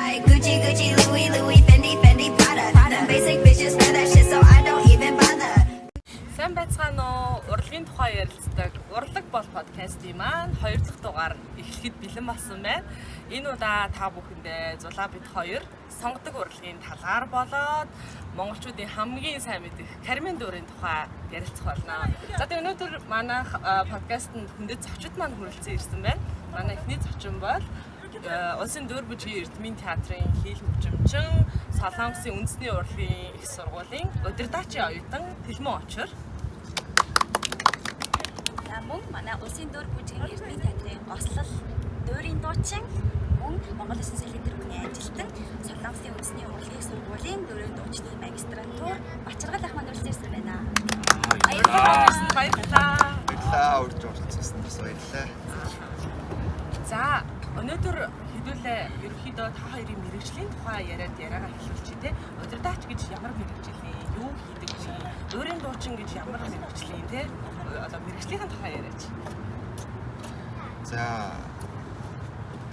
Like Gucci, Gucci, Louis, Louis, Fendi, Fendi, Prada. Them basic bitches wear that shit, so I don't even bother. Сайн байцгаана уу? Урлагийн тухай ярилцдаг Урлаг бол подкастын маань хоёр дахь дугаар эхлэхэд бэлэн болсон байна. Энэ удаа та бүхэндээ Зулаа бид хоёр сонгодог урлагийн талаар болоод монголчуудын хамгийн сайн мэдэх Кармен дүүрийн тухай ярилцах болно. За тэгээ өнөөдөр манай подкастэнд хүндэт зочид маань хүрэлцэн ирсэн байна. Манай эхний зочин бол Улсын Дөөр бүжгийн Эрдмийн театрын хийл хөгжимчин, Солонгосын үндэсний урлагийн их сургуулийн удирдаачийн оюутан Тэлмэн Очор. За мөн манай Улсын дөр бүжгийн Эрдмийн театрын гослол дуурийн дуучин, мөн Монгол Улсын соёлын тэргүүний ажилтан, Солонгосын үндэсний урлагийн сургуулийн дуурийн дуучны магистрантур Бачаргал ах маань үргэлжлүүлсэн байна. Баярлалаа. Баярлалаа. Баярлалаа, урьж оролцсонд бас баярлалаа. За өнөөдөр хэдүүлээ ерөнхийдөө та хоёрын мэргэжлийн тухай яриад яриагаа эхлүүлчихье те. Удирдаач гэж ямар мэргэжил юм? Юу хийдэг вэ? Дуурийн дуучин гэж ямар мэргэжил юм те? Одоо мэргэжлийн тухай яриач. За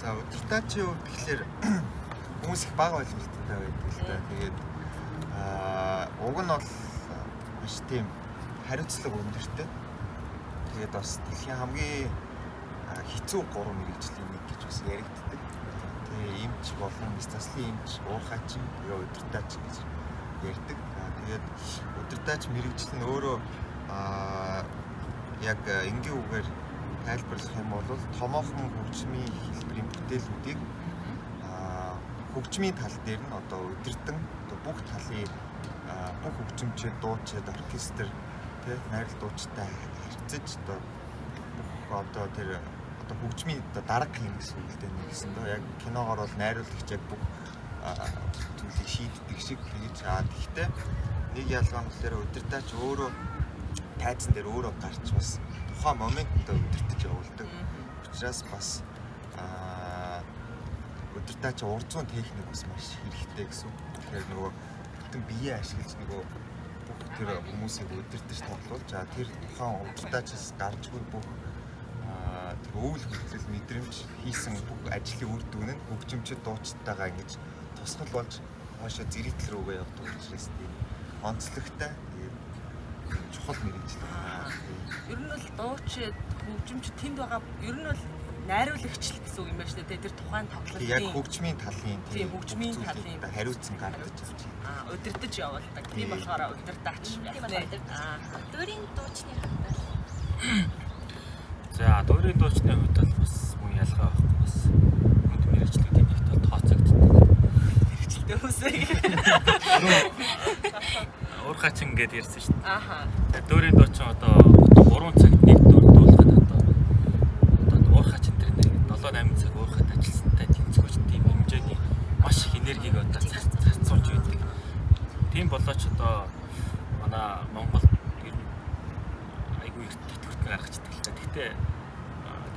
за удирдаачийн хувьд тэгэхээр хүмүүс их бага ойлголттой байдаг л да. Тэгээд уг нь бол маш тийм хариуцлага өндөртэй. Тэгээд бас дэлхийн хамгийн хэцүү гурван мэргэжлийн нэг гэж бас яригддаг. Тэгээ эмч болон мэс заслын эмч, уурхаачин, тэгээ удирдаач гэж ярьдаг. Тэгээд удирдаач мэргэжил нь өөрөө яг энгийн үгээр тайлбарлах юм бол томоохон хөгжмийн хэлбэрийн бүтээлүүдийг хөгжмийн тал дээр нь одоо удирдан одоо бүх талын бүх хөгжимчид, дуучид, оркестр тэ найрал дуучтай харьцаж одоо бүх одоо тэр одоо хөгжмийн одоо дарга юм гэсэн үг л дээ нэг гэсэн дөө яг киногоор бол найруулагч яг бүх зүйлийг шийддэг шиг тэгж тэгтээ нэг ялгаа нь болохоор удирдаач өөрөө тайзан дээр өөрөө гарч бас тухайн моментод удирдах явуулдаг. Учираас бас удирдаач урд зүүн техник бас маш хэрэгтэй гэсэн. үг. Тэгэхээр нөгөө бүтэн бие ашиглаж нөгөө бүх тэр хүмүүсийг удирдах тоглуулж тэр тухайн удирдаачаас гарчгүй бүх тэр өвөл хөдлөл мэдрэмж хийсэн бүх ажлын үр дүн нь хөгжимчд дуучдтайгаа ингэж тусгал болж хоошо зэрэгтэл рүүгээ явдаг учраас тийм онцлогтой тэгээд чухал мэргэжил байна. Ер нь бол дуучид, хөгжимч тэнд байгаа ер нь бол найруулагч л гэсэн үг юм байна шүү дээ. Тэр тухайн тоглолтын Яг хөгжмийн талын Тийм, хөгжмийн бүх зүйлийг талын хариуцсан гардаж авч байна. Удирдах явуулдаг. Тийм болохоор удирдаач Тийм болохоор байх. Дуурийн дуучны хувьд бол За дуурийн дуучны хувьд бол бас мөн ялгаа байхгүй бас хүнд мэргэжлүүдийн нэгт бол тооцогддог. Мэргэжилтэй хүмүүсээ. Уурхаачин гэдээ ярьсан шүү дээ. Ааха. Тэгээ дуурийн дуучин одоо 3 цагт нэг дуур дуулахад одоо уурхаачин тэр нэг 7 8 цаг уурхаад ажилласантай тэнцвэрч тийм хэмжээний маш их энергийг одоо зарцуулж байдаг. Тийм болооч одоо манай Монгол ер нь айгүй эрт тэтгэвртэн гаргацдаг л та. Гэхдээ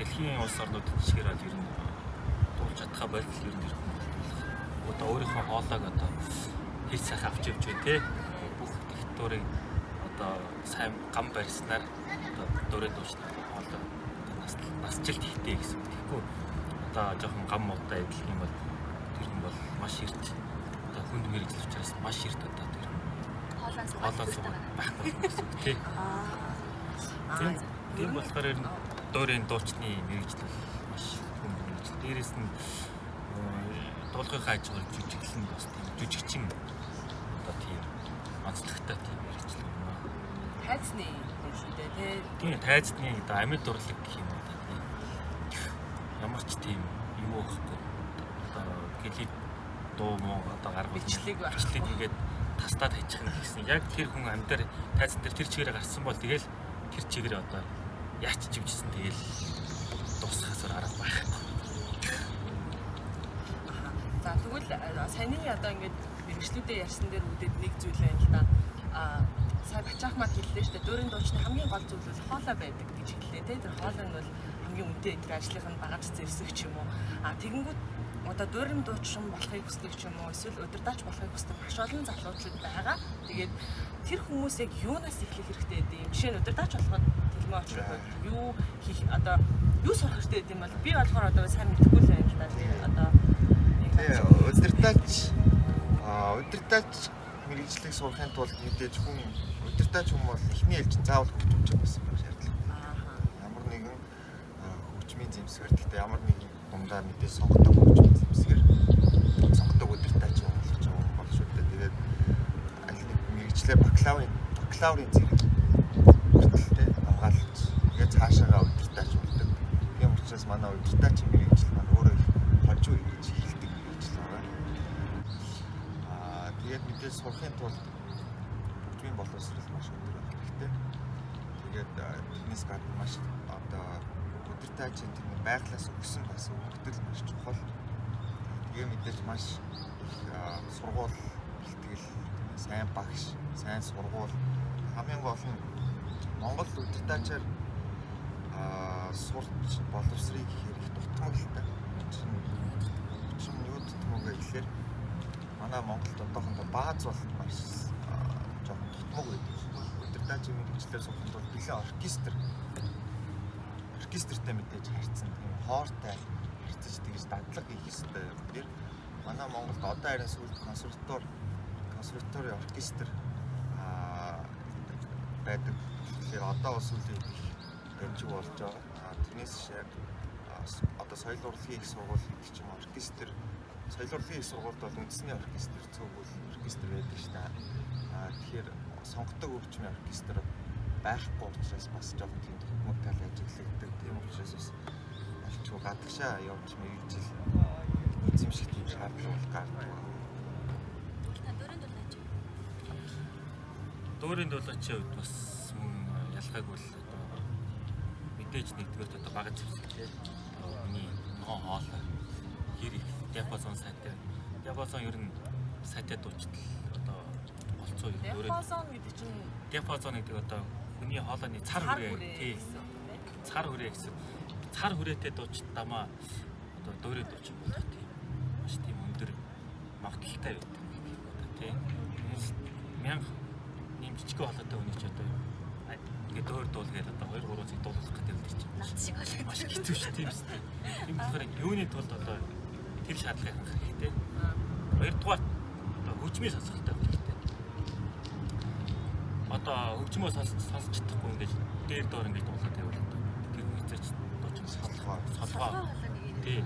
дэлхийн улс орнуудын жишгээр бол ер нь дуулж чадхаа болтол ер нь тэр хүн дуулах. Одоо өөрийнхөө хоолойг одоо хэл сайхан авч явж бай тээ. Бүх диктатурыг одоо сайн гам барьснаар одоо дуурай дуучнаар хоолой насжилт ихтэй гэсэн. Тэгэхгүй одоо жоохон гам муутай адилхан юм бол тэр хүн бол маш эрт одоо хүнд мэргэжил учраас маш эрт одоо тэр хоолой хоолой суугаад суугаад байхгүй болно гэсэн үг тий. Тийм болохоор ер нь дуурийн дуучны мэргэжил бол маш хүнд мэргэжил. Дээрээс нь дуулгынхаа аж ахуйг жүжиглэн бас тийм жүжигчин одоо тийм онцлогтой тийм мэргэжил юм аа. Тайзны юм шүү дээ тий. Тийм тайзны одоо амьд урлаг гэх юм уу та тийм. Ямар ч тийм юу байхгүй. Одоо клип дуу муу одоо гаргуулна. Бичлэг байхгүй. Бичлэг ингээд тастаад хайчих нь гэсэн. Яг тэр хүн амьдаар тайзан дээр тэр чигээрээ гарсан бол тэгэл тэр чигээрээ одоо яач чивжсэн тэгэл дуусгахаас өөр арга байхгүй. Аха. За тэгвэл саяны одоо ингээд мэргэжлүүдээ ярьсан дээр үүдээд нэг зүйл байна л да. Сая Бачаах маань хэллээ шүү дээ. Дуурийн дуучны хамгийн гол зүйл бол хоолой байдаг гэж хэллээ те. Тэр хоолой нь бол хамгийн үнэтэй тэр ажлынх нь багаж зэвсэг ч юм уу. Тэгэнгүүт одоо дуурийн дуучин болохыг хүсдэг ч юм уу эсвэл удирдаач болохыг хүсдэг маш олон залуучууд байгаа. Тэгээд тэр хүмүүс яг юунаас эхлэх хэрэгтэй гэдэг юм. Жишээ нь удирдаач болоход Тэлмэн Очрын хувьд юу хийх одоо юу сурах хэрэгтэй гэдэг юм бол би болохоор одоо сайн мэдэхгүй л байна л да. Тэгээд одоо Тий, Удирдаач удирдаач мэргэжлийг сурахын тулд мэдээж хүн удирдаач хүн бол эхний ээлжинд заавал хөгжимч байсан байх шаардлагатай. Ямар нэгэн хөгжмийн зэмсгээр, гэхдээ ямар нэгэн дундаа мэдээж сонгодог хөгжмийн зэмсгээр сонгодог удирдаач хүн болох юм бол шүү дээ. Тэгээд аль нэг мэргэжлээ бакалаврын зэрэг хүртэл хамгаалж тэгээд цаашаагаа удирдаач болдог. Тийм учраас манай удирдаач мэргэжил маань өөрөө их хожуу ингэж эхэлдэг мэргэжил байгаа. Тэгээд мэдээж сурахын тулд хөгжмийн боловсрол маш өндөр байх хэрэгтэй. Тэгээд тэрнээс гадна маш одоо удирдаачин тэр нэг байглаас өгсөн бас өгөгдөл маш чухал. Тэгээ мэдээж маш их сургууль бэлтгэл, сайн багш, сайн сургууль, хамгийн гол нь Монгол удирдаачаар сурч боловсрыг гэхээр их дутмаг л та. Учир нь юу дутмаг вэ гэхээр манай Монголд одоохондоо бааз бол маш жоохон дутмаг байдаг. Удирдаачийн мэргэжлээр сурахын тулд бэлэн оркестртэй мэдээж харьцсан, тийм хоортой харьцаж тэгж дадлага хийх ёстой юм. Тэр манай Монголд одоо харин сүүлд консерватори оркестр байдаг. Тэгэхээр одоо бас сүүлийн үед их дамжиг болж байгаа. Тэрнээс яг одоо соёл урлагийн их сургууль гэдэг ч юм уу, оркестр, соёл урлагийн их сургуульд бол үндэсний оркестр, цөөхөл оркестр байдаг шүү дээ. Тэгэхээр сонгодог хөгжмийн оркестр байхгүй учраас бас жоохон тийм дутмаг тал ажиглагддаг. Тийм учраас бас альчгүй гадагшаа явж мэргэжил эзэмших тийм шаардлага бол гардаг. Та дөрөнд дуулаач. Дүүрийн дуулаачийн хувьд бас мөн ялгаагүй л одоо мэдээж нэгдүгээрт одоо бага зэвсэгтэй одоо хүний ногоон хоолой хэр их диапазон сайтай. Диапазон ер нь сайтай дуучтал одоо болцоо ер нь Диапазон гэдэг чинь диапазон гэдэг одоо хүний хоолойны цар хүрээ, тий, цар хүрээ гэсэн. Цар хүрээтэй дуучид дамаа одоо дүүрийн дуучин болох тийм маш тийм өндөр магадлалтай байдаг одоо тий. Мянга нэм жижиг хоолойтой хүний ч одоо ингээд дөөр дуулгээд одоо 2 3 цаг дуулах гэдэг л чинь Над шиг болоод маш хэцүү шүү тийм үстэй. Тийм болохоор юуны тулд одоо тэр шаардлагыг хангах хэрэгтэй. Хоёрдугаар одоо хөгжмийн сонсголтой байх хэрэгтэй. Одоо хөгжмөө сонсч чадахгүй ингээд дээр доор ингээд дуулаад байвал одоо тэр хүн хэзээ ч дуучин Солгоо. солгоо. хоолой нэг юм. Тий.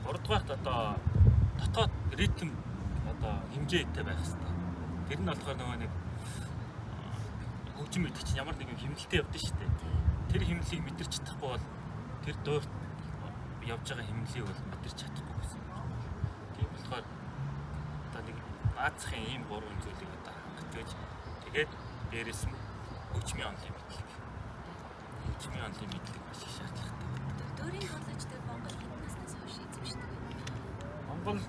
Гуравдугаарт одоо дотоод ритм одоо хэмжээтэй байх хэрэгтэй. Тэр нь болохоор нөгөө нэг хөгжим гэдэг чинь ямар нэгэн хэмнэлтэй явдаг шүү дээ. Тэр хэмнэлийг мэдэрч чадахгүй бол тэр дуурт явж байгаа хэмнэлийг бол мэдэрч чадахгүй гэсэн юм. Тийм болохоор одоо нэг наацхийн ийм гурван зүйлийг одоо хангаж тэгээд дээрэс нь хөгжмийн онлын мэдлэг. Хөгжмийн онлын мэдлэг маш их шаардлагатай. Дөрийн дуулаач тэр Монгол хэд наснаас хойш эзэмшдэг вэ? Монголд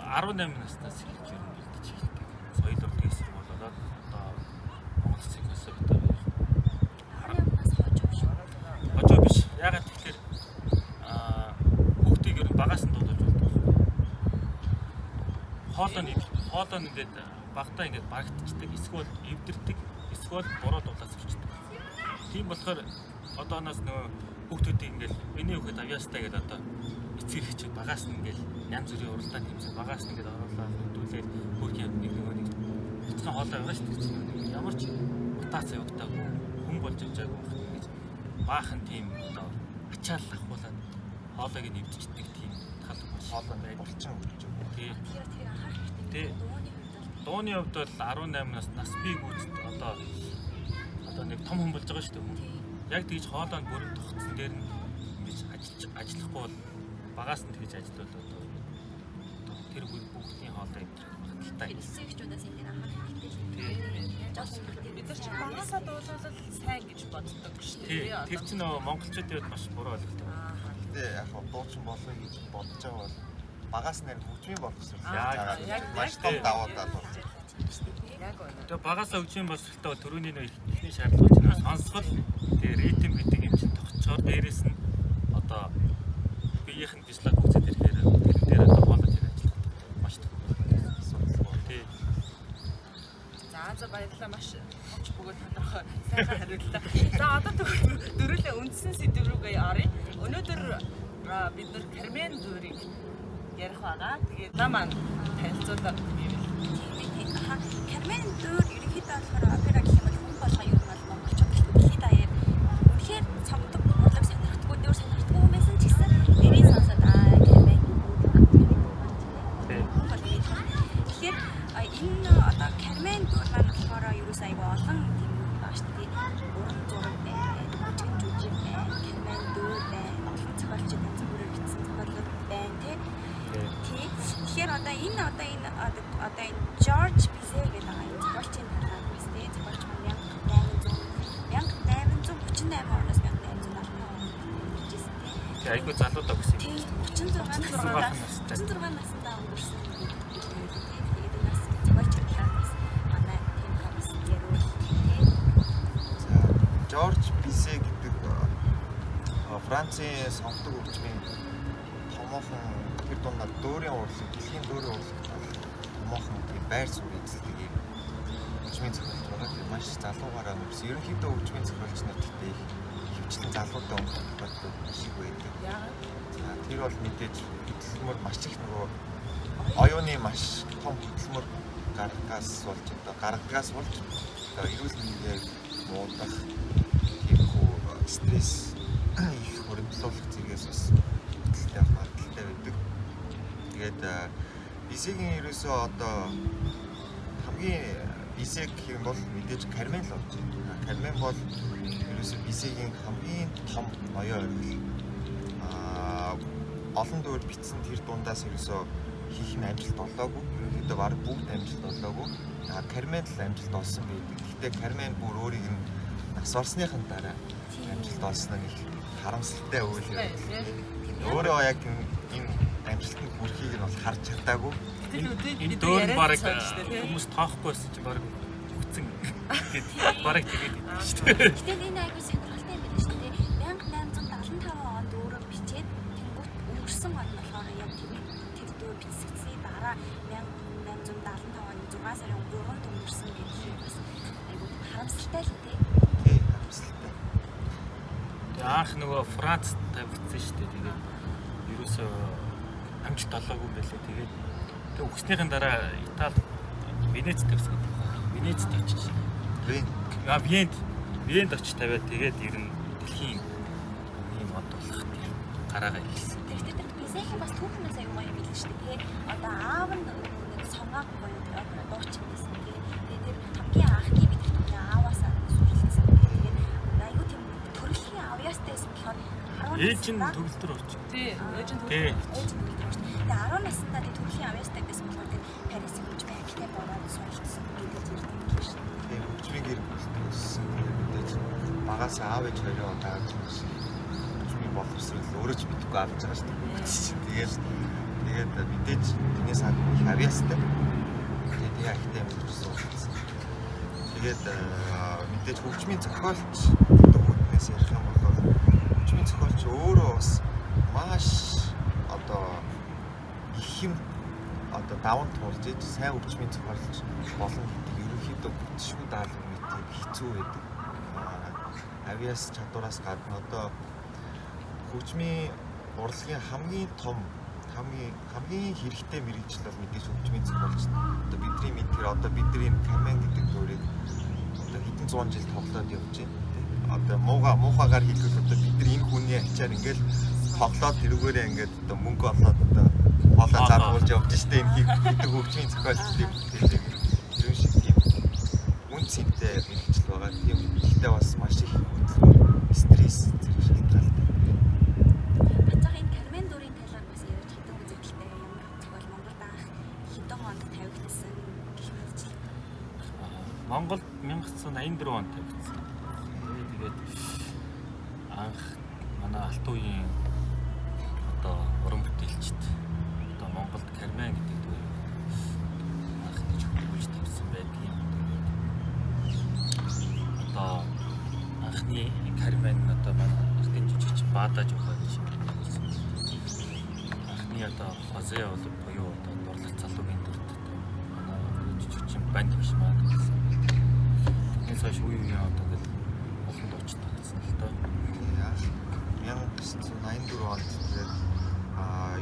18 наснаас эхэлж ер нь бэлдэж эхэлдэг. Соёл урлагийн сургууль болоод одоо Монгол Улсын консерватори. 18 нас хожуу шүү. Хожуу биш. Яагаад тэгэхээр хүүхдийг ер нь багаас нь дуулаж болдог. Хоолой нь ингээд багтаа ингээд барагдчихдаг, эсвэл эвдэрдэг, эсвэл буруу дуулаас сурчдаг. Тийм болохоор одооноос нөгөө хүүхдүүдийг ингээд миний хүүхэд авьяастай гэдэг одоо эцэг эхчүүд багаас нь ингээд янз бүрийн уралдаан хэмжээ багаас нь ингээд оруулаад хөдөлгөөлээд хөрх явдгийг нөгөө нэг бяцхан хоолой байгаа шүү дээ. Ямар ч мутац явагдаагүй хүн болж явж байгаагүй байх гэж баахан тийм одоо ачаал ахуулаад хоолойг нь эвдчихдэг тийм тал маш Хоолой байдаг. булчин өгч байгаа. Тий. Тэгэхээр тэрийг анхаарах хэрэгтэй. Тий. Дууны хувьд бол Дууны хувьд бол 18 нас нас бий гүйцэд одоо нэг том хүн болж байгаа шүү дээ. тий. Яг тэгж хоолой нь бүрэн тогтсон дээр нь ингэж ажиллахгүй бол багаас нь тэгж ажиллавал одоо тэр хүүхдийн хоолой эвдрэх магадлалтай. Эцэг эхчүүдээс энэ дээр анхаарах хэрэгтэй л Тий. юм. Бид нар чинь багасаа дуулвал сайн гэж боддог шүү Тий. дээ. Тэр чинь нөгөө монголчуудын хувьд маш буруу ойлголт байна. Гэтэ яг хаа дуучин болъё гэж бодож байгаа бол багаас нэр хөгжмийн боловсрол Яг, яг, маш яг том тий. давуу тал бол. Яг үнэ. Тэгээ багасаа хөгжмийн боловсролтой бол түрүүний нөгөө эхний шаардлага чинь нөгөө сонсгол тэгээ ритм гэдэг юм чинь тогтцоор дээрэс нь одоо биеийнх нь физиолог хөгжөөд ирэхээр тэрэн дээр одоо хоолой тэр ажиллах маш тохиолдол. Асуудалгүй. Тий. За баярлалаа, маш товч бөгөөд тодорхой сайхан хариуллаа. За одоо дөрүлээ үндсэн сэдэв рүүгээ оръё. Өнөөдөр бид нар Кармен дүүрийг ярих байгаа. Тэгээд та маань танилцуулга гэвэл Тийм. Кармен дөр ерөнхийдөө болохоор опера гэх юм бол хүн болгоо ер нь бол монголчууд гэх дэлхийд даяар үнэхээр цомдог урлаг сонирхдаггүй дөр сонирхдаггүй хүн байсан ч гэсэн нэрийг сонсоод аа Кармен Тий. бол мэдэх. Тэгэхээр энэ одоо Кармен дөр маань болохоор ерөөсөө айгүй олон тийм юм байна шүү дээ. Уран зураг байна, бүжгэн жүжиг байна, Кармен дөр байна, олон зохиолчид янз бүрээр бичсэн зохиолууд байна тий. Тий. Тэгэхээр одоо энэ одоо энэ одоо энэ Жорж Бизе гэдэг байгаа энэ зохиолчийн талаар бас тий зохиолч маань 1838 оноос 1875 онд иржсэн тий. Тэгээ айгүй залуудаа өгсөн юм. Тий 36 наснда 36 наснда өнгөрсөн гэдэг тий. Тэгээд энэ бас зохиолчийн талаар бас манай тийм бас яриул тий. За Жорж Бизе гэдэг Францын сонгодог хөгжмийн томоохон тэр дундаа дөөрийн урлаг, дэлхийн дөөрийн урлаг томоохон тийм байр суурь эзэлдэг юм хөгжмийн зохиолч байгаа. Тэр маш залуугаараа өнгөрсөн. Ерөнхийдөө хөгжмийн зохиолч нар гэхдээ их хөвчлэн залуутай өнгөрөх тохиолдол маш их байдаг. яагаад За тэр бол мэдээж хөдөлмөр маш их нөгөө оюуны маш том хөдөлмөр гаргаас болж одоо гаргадгаас болж одоо эрүүл мэндээр муудах тиймэрхүү стресс их хуримтлуулах зэргээс бас хөдөлтөй авах магадлалтай байдаг. Тэгээд Бисегийн ерөөсөө одоо хамгийн Бисе гэх юм бол мэдээж Кармен л болж байна. Кармен бол ерөөсөө Бисегийн хамгийн том ноёо оргил. Аа олон дөөр бичсэн тэр дундаас ерөөсөө хийх нь амжилт олоогүй. Ерөнхийдөө бараг бүгд амжилт олоогүй. А Кармен л амжилт олсон байдаг. Гэхдээ Кармен бүр өөрийг нь нас барсныхан дараа амжилт олсон нь их харамсалтай үйл явдал. Өөрөө яг энэ амжилтанд хүрэхийг нь бол харж чадаагүй. Гэтэл өдөө Энэ бид дөөр яриад бараг сууж штэ тий. хүмүүс тоохгүй байсан чинь бараг үхсэн гээд бараг тэгээд идэв шүү дээ. Гэтэл энэ айгүй сонирхолтой юм байна шүү дээ. 1875 онд өөрөө бичээд тэнгуут өнгөрсөн он болохоор яг тэр дүү бичсэгдсэний дараа 1875 оны 6 сарын 3-нд өнгөрсөн гэхээр бас айгүй харамсалтай л тий. Тий, харамсалтай. Тэгээ анх нөгөө Франц тавигдсан шүү дээ. Тэгээд ерөөсөө амжилт олоогүй юм байлээ. Тэгээд тэгээ үхснийхэн дараа Итали Венец тавьсан гэдэг байна. Венецд очиж. Вен А Венд Венд очиж тавиад тэгээд ер нь дэлхийн ийм од болох тийм гараагаа илэрсэн. Тэгэхээр тэр Бизэхийн бас түүхнээс аюу гоё юм билээ шүү дээ. Одоо аав нь нэг сонгоог буюу тэр опера дуучин байсан тий. Тэгээд тэр хамгийн анхны бид нар түүний ааваасаа суралцсан. Тэгээд аюу тийм төрөлхийн авьяастай байсан болохоор 10 Ээж нь наснда төгөлдөр очив. Тий, ээж нь Тий. ээж нь төгөлдөр очив. Тэгээд 10 наснда тэр төрөлхийн авьяастай байсан болохоор тэр Парисын хөгжмийн академид ороод суралцсан гэдэг зэрэг юм биш. тийм хөгжмийн гэр бүлд өссөн. Тэгээд мэдээж багаас аав ээж хоёроо дагаж маш их хөгжмийн боловсрол өөрөө ч мэдэхгүй авч байгаа шүү дээ. Хүүхэд чинь. Тэгээд тэгээд мэдээж тэрнээс гадна их авьяастай. Тэгээд тэгээ академид очсон суралцсан. Тэгээд мэдээж хөгжмийн зохиолч гэдэг үгнээс ярих юм бол хөгжмийн зохиолч өөрөө бас маш одоо их юм одоо даван туулж иж сайн хөгжмийн зохиолч болно гэдэг ерөнхийдөө бүтшгүй даалгавар мэт тийм хэцүү байдаг. Авиас чадвараас гадна одоо хөгжмийн урлагийн хамгийн том хамгийн хэрэгтэй мэргэжил бол мэдээж хөгжмийн зохиолч. Одоо бидний мэдхээр одоо бидний энэ Кармен гэдэг дүрийг одоо хэдэн зуун жил тоглоод явж байна. Тэ? Одоо муухагаар хэлбэл одоо бид нар энэ хүний ачаар ингээл тоглоод тэрүүгээрээ ингээд одоо мөнгө олоод одоо хоолоо заргуулж явж штэ энэ хийдэг хөгжмийн зохиолчдыг бүтээлээ. Тэр шиг тийм үн цэнтэй мэргэжил байгаа. Тийм гэхдээ бас маш их хөдөлмөр, стресс зэрэг шалтгаалтай. Бацаах энэ Кармен дүрийн талаар бас яриач хэдэн үзэгдэлтэй ямар зохиол Монголд анх хэдэн онд тавигдсан гэх мэтчлэн. Монголд 1984 онд тавигдсан. Тэгээд анх манай алтан үеийн одоо уран бүтээлчд одоо Монголд Кармен гэдэг дүр анх гэж хөгжүүлж тавьсан байдгийн. Тэгээд одоо анхны Кармен нь одоо манай ардын жижигч Баада Жухаа гэж хэлсэн. Анхны одоо Хозе бол буюу одоо дурлал залуугийн дүрт одоо манай жижигчин банд биш маа гэсэн. Тэрнээс хойш үе үеийн одоо ингээл олон дуучид тогтсон л доо. 1984 онд тэгээд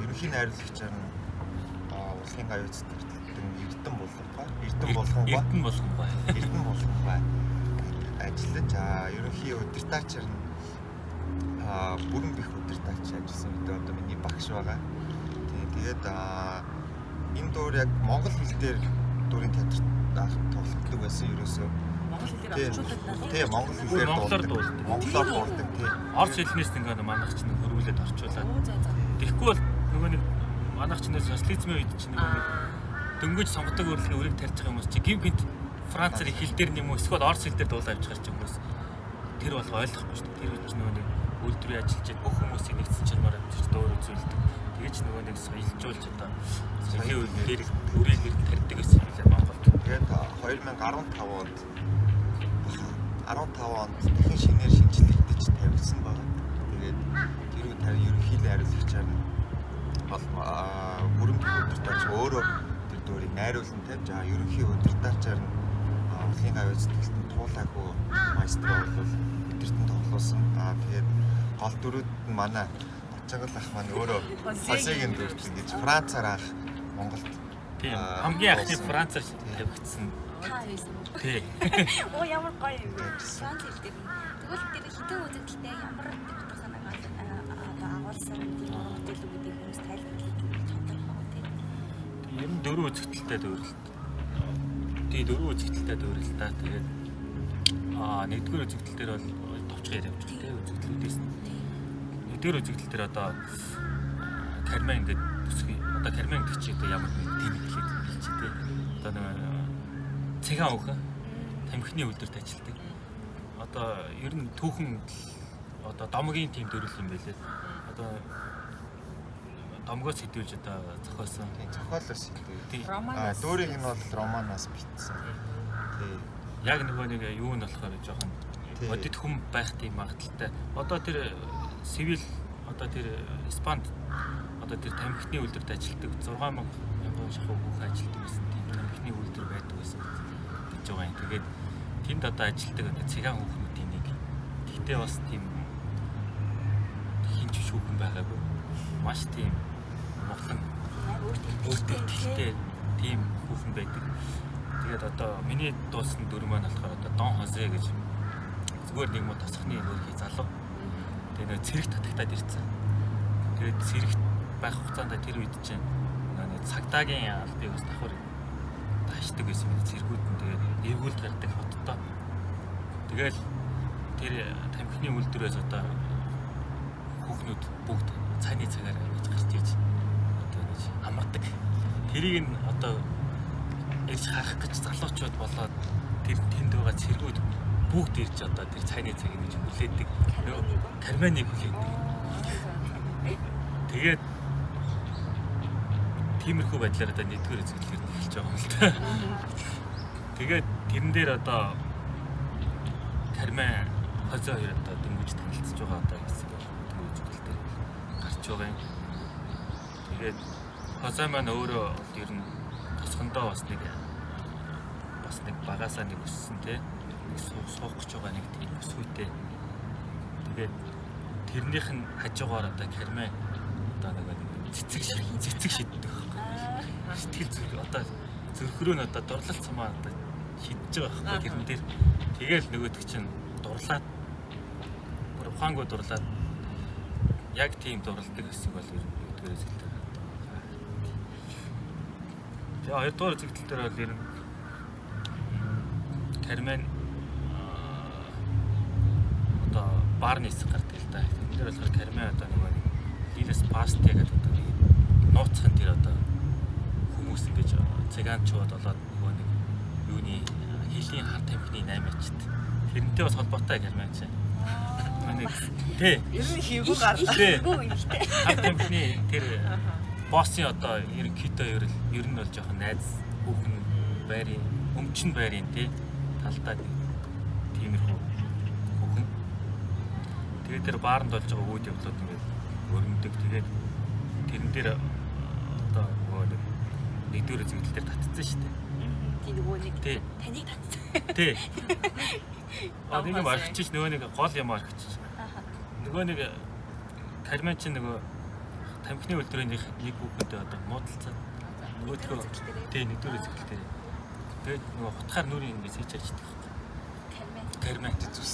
ерөнхий найруулагчаар нь Урлагийн гавьяа сэтгэлтэн Эрдэн булгангаа Эрдэн булгангаа Эрдэн булгангаа Эрдэн булгангаа ажиллаж ерөнхий удирдагчаар нь бүрэн бих удирдагч ажилласан гэдэг одоо миний багш байгаа. Тэгээд энэ дуур яг монгол хэл дээр дүүрийн театрт анх тоглогддог байсан ерөөсөө. Монгол хэлээр орчуулдаг. Тийм, монгол хэлээр монголоор дуулдаг. Монголоор дуулдаг тийм. Орос хэлнээс ингээ манайх чинь хөрвүүлээд орчуулад. Тэгэхгүй бол нөгөө нэг манайх чинь социализмын үед чинь нөгөө нэг дөнгөж сонгодог урлагийн үрийг тарьж байгаа хүмүүс чинь гів гинт францаар хэл дээр нэм үү эсвэл орос хэл дээр дуулаа авч гарч хүмүүс тэр болго ойлгохгүй шүү дээ. Тэр үед чинь нөгөө нэг үйлдвэрийн ажилчид бүх хүмүүсийг нэгдсэн чармаар авчирч дуур үзүүлдэг. Тэгэж нөгөө нэг соёлжуулж одоо соёлын үйл дээр үрийг тарьдаг гэсэн юм лээ Монголд. Тэгээд 2015 онд 15 онд дахин шинээр шинжлэгдэж тавигдсан байна. Тэгээд тэр үед харин ерөнхийлөн хариуцлагчаар нь бол бүрэн удирдагч өөрөө тэр дүүрийг найруулсан тавьж байгаа. Ерөнхий удирдагчаар нь Урлагийн гавьяа сэтгэлтэн туулаагүй маэстро бол өдөртөн тоглуулсан. Тэгээд гол дүрүүд нь манай Бачангал ах маань өөрөө Хосегийн дүрт ингэж Францаар анх Монголд тийм хамгийн анхны Францаар тавигдсан. Тий. Оо ямар гоё юм бэ. Франц хэл дээр. Тэгвэл тэр хитэн үзэгдэлтэй ямар утга санааг одоо агуулсан тийм уран бүтээлүүдийг хүмүүс тайлбарлаж өгөх тодорхой тий. Ер нь дөрвөн үзэгдэлтэй дүүрэлт. Тий, дөрвөн үзэгдэлтэй дүүрэл та. Тэгээд нэгдүгээр үзэгдэл дээр бол товчхон яриа явж байгаа тий үзэгдлүүдээс нь. Нэгдүгээр үзэгдэл дээр одоо Кармен гэдэг төсгий одоо Кармен гэдэг чи одоо ямар нэг тэнэг хэлээд хэлчих тий. Одоо нэг цагаан өхөн тамхины үйлдвэрт ажилладаг. Одоо ер нь түүхэн одоо домгийн тийм төрөл юм байлээ. Одоо домгоос хэдүүлж одоо зохиосон. Тийм, зохиолоос хэдүүл. Романаас. Дүүрийг нь бол романаас бичсэн. Тийм. Яг нөгөө нэг юу нь болохоор жоохон бодит хүн байх тийм магадaltaй. Одоо тэр цивил одоо тэр Испанд одоо тэр тамхины үйлдвэрт ажилладаг 6000 шахуу хүүхэн ажилладаг байсан тийм тамхины үйлдвэр байдаг байсан гэж байгаа юм. Тэгээд тэнд одоо ажилладаг одоо цагаан хүүхнүүдийн нэг. Тэгтээ бас тийм хинч шүүхэн байгаагүй. Маш тийм моглон өөртөө ихтэй тийм хүүхэн байдаг. Тэгээд одоо миний дуусан дүр маань болохоор одоо Дон Хозе гэж зүгээр нэг муу тосхны өөрхий залуу. Тэгээд нөө цэрэг татагтаад ирсэн. Тэгээд цэрэгт байх хугацаанд тэр үед чинь нэг цагдаагийн албыг бас давхар таашдаг байсан юм. Цэргүүд нь тэгээд эвгүүлд гардаг хоттой. Тэгэл тэр тамхины үйлдвэрээс одоо хүүхнүүд бүгд цайны цагаар ингэж гарч иж одоо ингэж амардаг. Тэрийг нь одоо ирж харах гэж залуучууд болоод тэр тэнд байгаа цэргүүд бүгд ирж одоо тэр цайны цагийг ингэж хүлээдэг. Карменыг хүлээдэг. Тэгээд тиймэрхүү байдлаар одоо нэгдүгээр үзэгдлээр нь эхэлж байгаа юм л та. Тэгээд тэрэн дээр одоо Кармен Хозе хоёр одоо дөнгөж танилцж байгаа одоо хэсэг бол нэгдүгээр үзэгдэл дээр гарч байгаа юм. Тэгээд Хозе маань өөрөө ер нь тосгондоо бас нэг багасаа нэг өссөн те нэг суух гэж байгаа нэг тийм өсгүйтэй. Тэгээд тэрнийх нь хажуугаар одоо Кармен одоо нэг цэцэг шиддэг байхгүй. Сэтгэл зүрх одоо зүрхрөө нь одоо дурлал цамаа одоо шидэж байгаа байхгүй тэрэн дээр. Тэгээл нөгөөдөг чинь дурлаад бүр ухаангүй дурлаад яг тийм дурладаг хэсэг бол ер нь нэгдүгээр үзэгдэл. Тэгээ хоёрдугаар үзэгдэл дээр бол ер нь Кармен одоо баарны хэсэг гардаг л да. Тэрэн дээр болохоор Кармен одоо нөгөө нэг Лилас Пасте гэдэг одоо нэг нууцхан тэр одоо хүмүүс ингэж цыганчууд болоод нөгөө нэг юуны хилийн хар тамхины 8 ачт. Тэрнтэй бас холбоотой Кармен чинь. Нэг тий. Ер нь хийгүү гарлаа. Тий. Гүү юм ихтэй. Хар тамхины тэр боссын одоо ерөнхийдөө ер нь бол жоохон найз хүүхэн байрын өмчин байрын тий талдаа нэг тиймэрхүү хүүхэн. Тэгээд тэр бааранд болж байгаа үйл явдлууд ингээд өрнөдөг. Тэгээд тэрэн дээр одоо нөгөө нэг нэгдүгээр үзэгдэл дээр татцсан шүү дээ. Тийм нөгөө нэг Тий. таныг татсан. Тий. А нэг юм орхичих нөгөө нэг гол юм орхичих. Нөгөө нэг Кармен чинь нөгөө тамхины үйлдвэрийн нэг хүүхэндээ одоо муудалцаад Нөгөөдхөө тий нэгдүгээр үзэгдэл дээр. Тэгээд нөгөө хутгаар нүрийн ингэ сэж ачдаг байхгүй. Кармен. Кармен Зүс.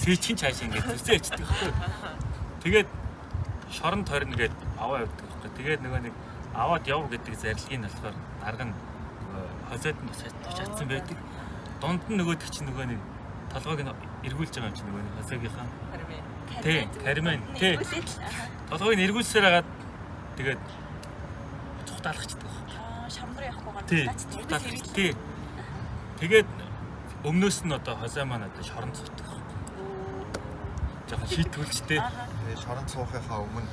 сэж чин цааш ингэ зүсээ ачдаг байхгүй. Тэгээд шорон торно гээд аваа явдаг байхгүй. Тэгээд нөгөө нэг аваад яв гэдэг зарилгийг нь болохоор дарга нь нөгөө хозоод нь тушаацсан байдаг. Дунд нь нөгөөдөг чинь нөгөө нэг толгойг нь эргүүлж байгаа юм чинь нөгөө нэг хозоогийнхаа Кармен. Тий, Кармен, тий. Эргүүлээд л, аха. толгойг нь эргүүлсээр хагаад тэгээд цухтаалгачдаг байхгүй. Аа, шорон руу явахгүйгээр Тий. дутаач цухтаалгач. Тий. Тэгээд өмнөөс нь одоо хозоо маань одоо шоронд суудаг байхгүй. Жохон шийтгүүлжтэй. Тэгээ шоронд суухынхаа өмнө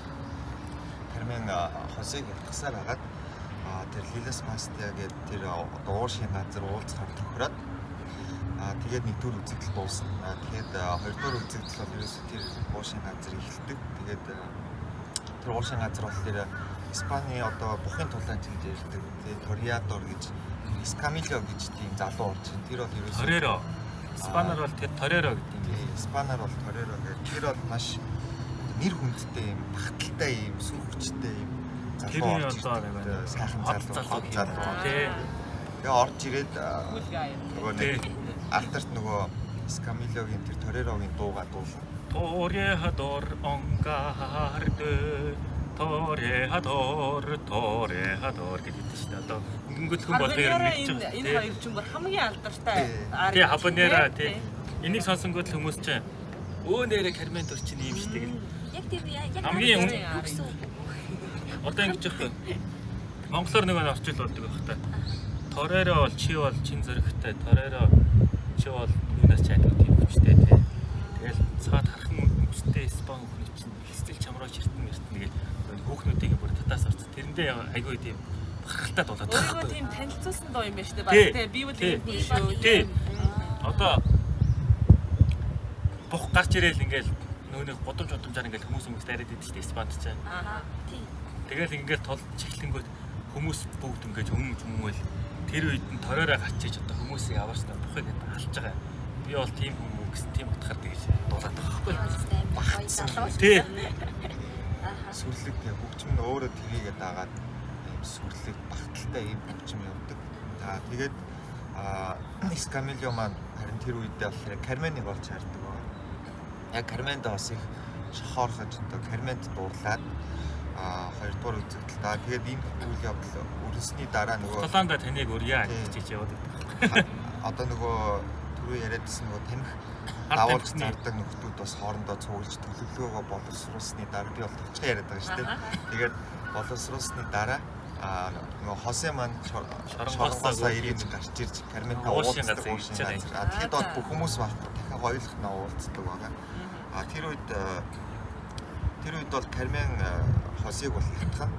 Кармен хосыг явтгасаар хагаад тэр Лилас Пастия гэдэг тэр одоо ууршийн газар уулзахаар тохироод тэгээд нэгдүгээр үзэгдэл дуусна. Тэгээд хоёрдугаар үзэгдэл бол ерөөсөө тэр ууршийн газар эхэлдэг. Тэгээд тэр ууршийн газар бол тэр Испани одоо бухын тулаан гэж ярьдаг. Тэгээд Ториадор гэж Эскамило гэж тийм залуу орж ирнэ. Тэр бол ерөөсөө Тореро. Испанаар бол тэр тореро гэдэг юм. Тий, Испанаар бол Тореро гэдэг. Тэр бол маш нэр хүндтэй юм, багталтай юм, сүр хүчтэй юм залуу Тэрний орж одоо ирдэг. нэг Сайхан хот залуу, залуу хот гэх юм. залуу. Тий. Тэгээ орж ирээд Cool guy. нөгөө нэг алтарт нөгөө Эскамилогийн тэр Торерогийн дууга дуулна. Toreador ongarde Toreador toreador гэдэг шүү дээ. Одоо өнгөнгөлхөн болгоо ер нь Хабанера мэдж энэ байгаа. энэ хоёр чинь бүр хамгийн алдартай. Тий, хабанера тий. Энийг сонсонгууд л хүмүүс чинь өө нэрэ Кармен төр чинь ийм шүү дээ гэл. Яг тэр яг Хамгийн юу гэсэн үг вэ? Одоо ингэж яах вэ? Монголоор нэг орчуул болдог байх та. Тореро бол чи бол чин зөрөгтэй, Тореро чи бол юунаас ч айдаг тийм хүчтэй тий. Тэгэл цаад хархан хүчтэй испан хүүхний чинь хэлцэл чамраа чиртэн мэртэн гэл хүүхнүүдийг бүр татаас орсон. Тэрэндээ айгүй тийм бахархалтай дуулаад байгаа Өөрийгөө байхгүй. тийм танилцуулсан дуу юм байна шүү дээ. Тий. Баг тий би бол Тий. ийм хүн шүү. Тий. Одоо бух гарч ирээл ингээл нөгөө нэг гудамж гудамжаар ингээл хүмүүс хүмүүс дайраад идэв шүү дээ испанд чинь. Аа. Тий. Тэгэл ингээл тол чихлэнгүүт хүмүүс бүгд ингээд өмж өмөөл тэр үед нь тороороо гарч иж одоо хүмүүсийг аваарч бухыг алж байгаа. Би бол тийм хүмүүс гэсэн тийм утгаар тэгж дуулаад байгаа Би байхгүй. бол амар гоё залуу. Тий. Сүрлэг тэгээ хөгжим нь өөрөө тэрийгэ дагаад ийм сүрлэг багталтай ийм хөгжим явдаг. За тэгээд Эскамилио маань харин тэр үедээ болохоор Карменыг олж хардаг байгаа. Яг Карменд бас их шохоорхож одоо Карменд дуурлаад хоёрдугаар үзэгдэл. За тэгээд энэ үйл явдал өрнөсний дараа нөгөө Тулаанда таныг урья Тий. гэж чиж яваад байдаг. Одоо нөгөө түрүү яриадсэн нөгөө тамхи Хар давуулж тамхины. зардаг нөхдүүд бас хоорондоо цуглаж төлөвлөгөөгөө боловсруулсны дараа би бол товчхон яриад байгаа шүү дээ. Тэгээд боловсруулсны дараа нөгөө Хосе маань Шоронгоосоо шоронгоосоо эргэж гарч ирж Карментай Уушийн уулздаг газар уушийн ирж байгаа газар. Тэгэхэд бол бүх хүмүүс байхгүй дахиад хоёулах нь уулздаг байгаа. Тэр үед тэр үед бол Кармен Хосег бол хатхан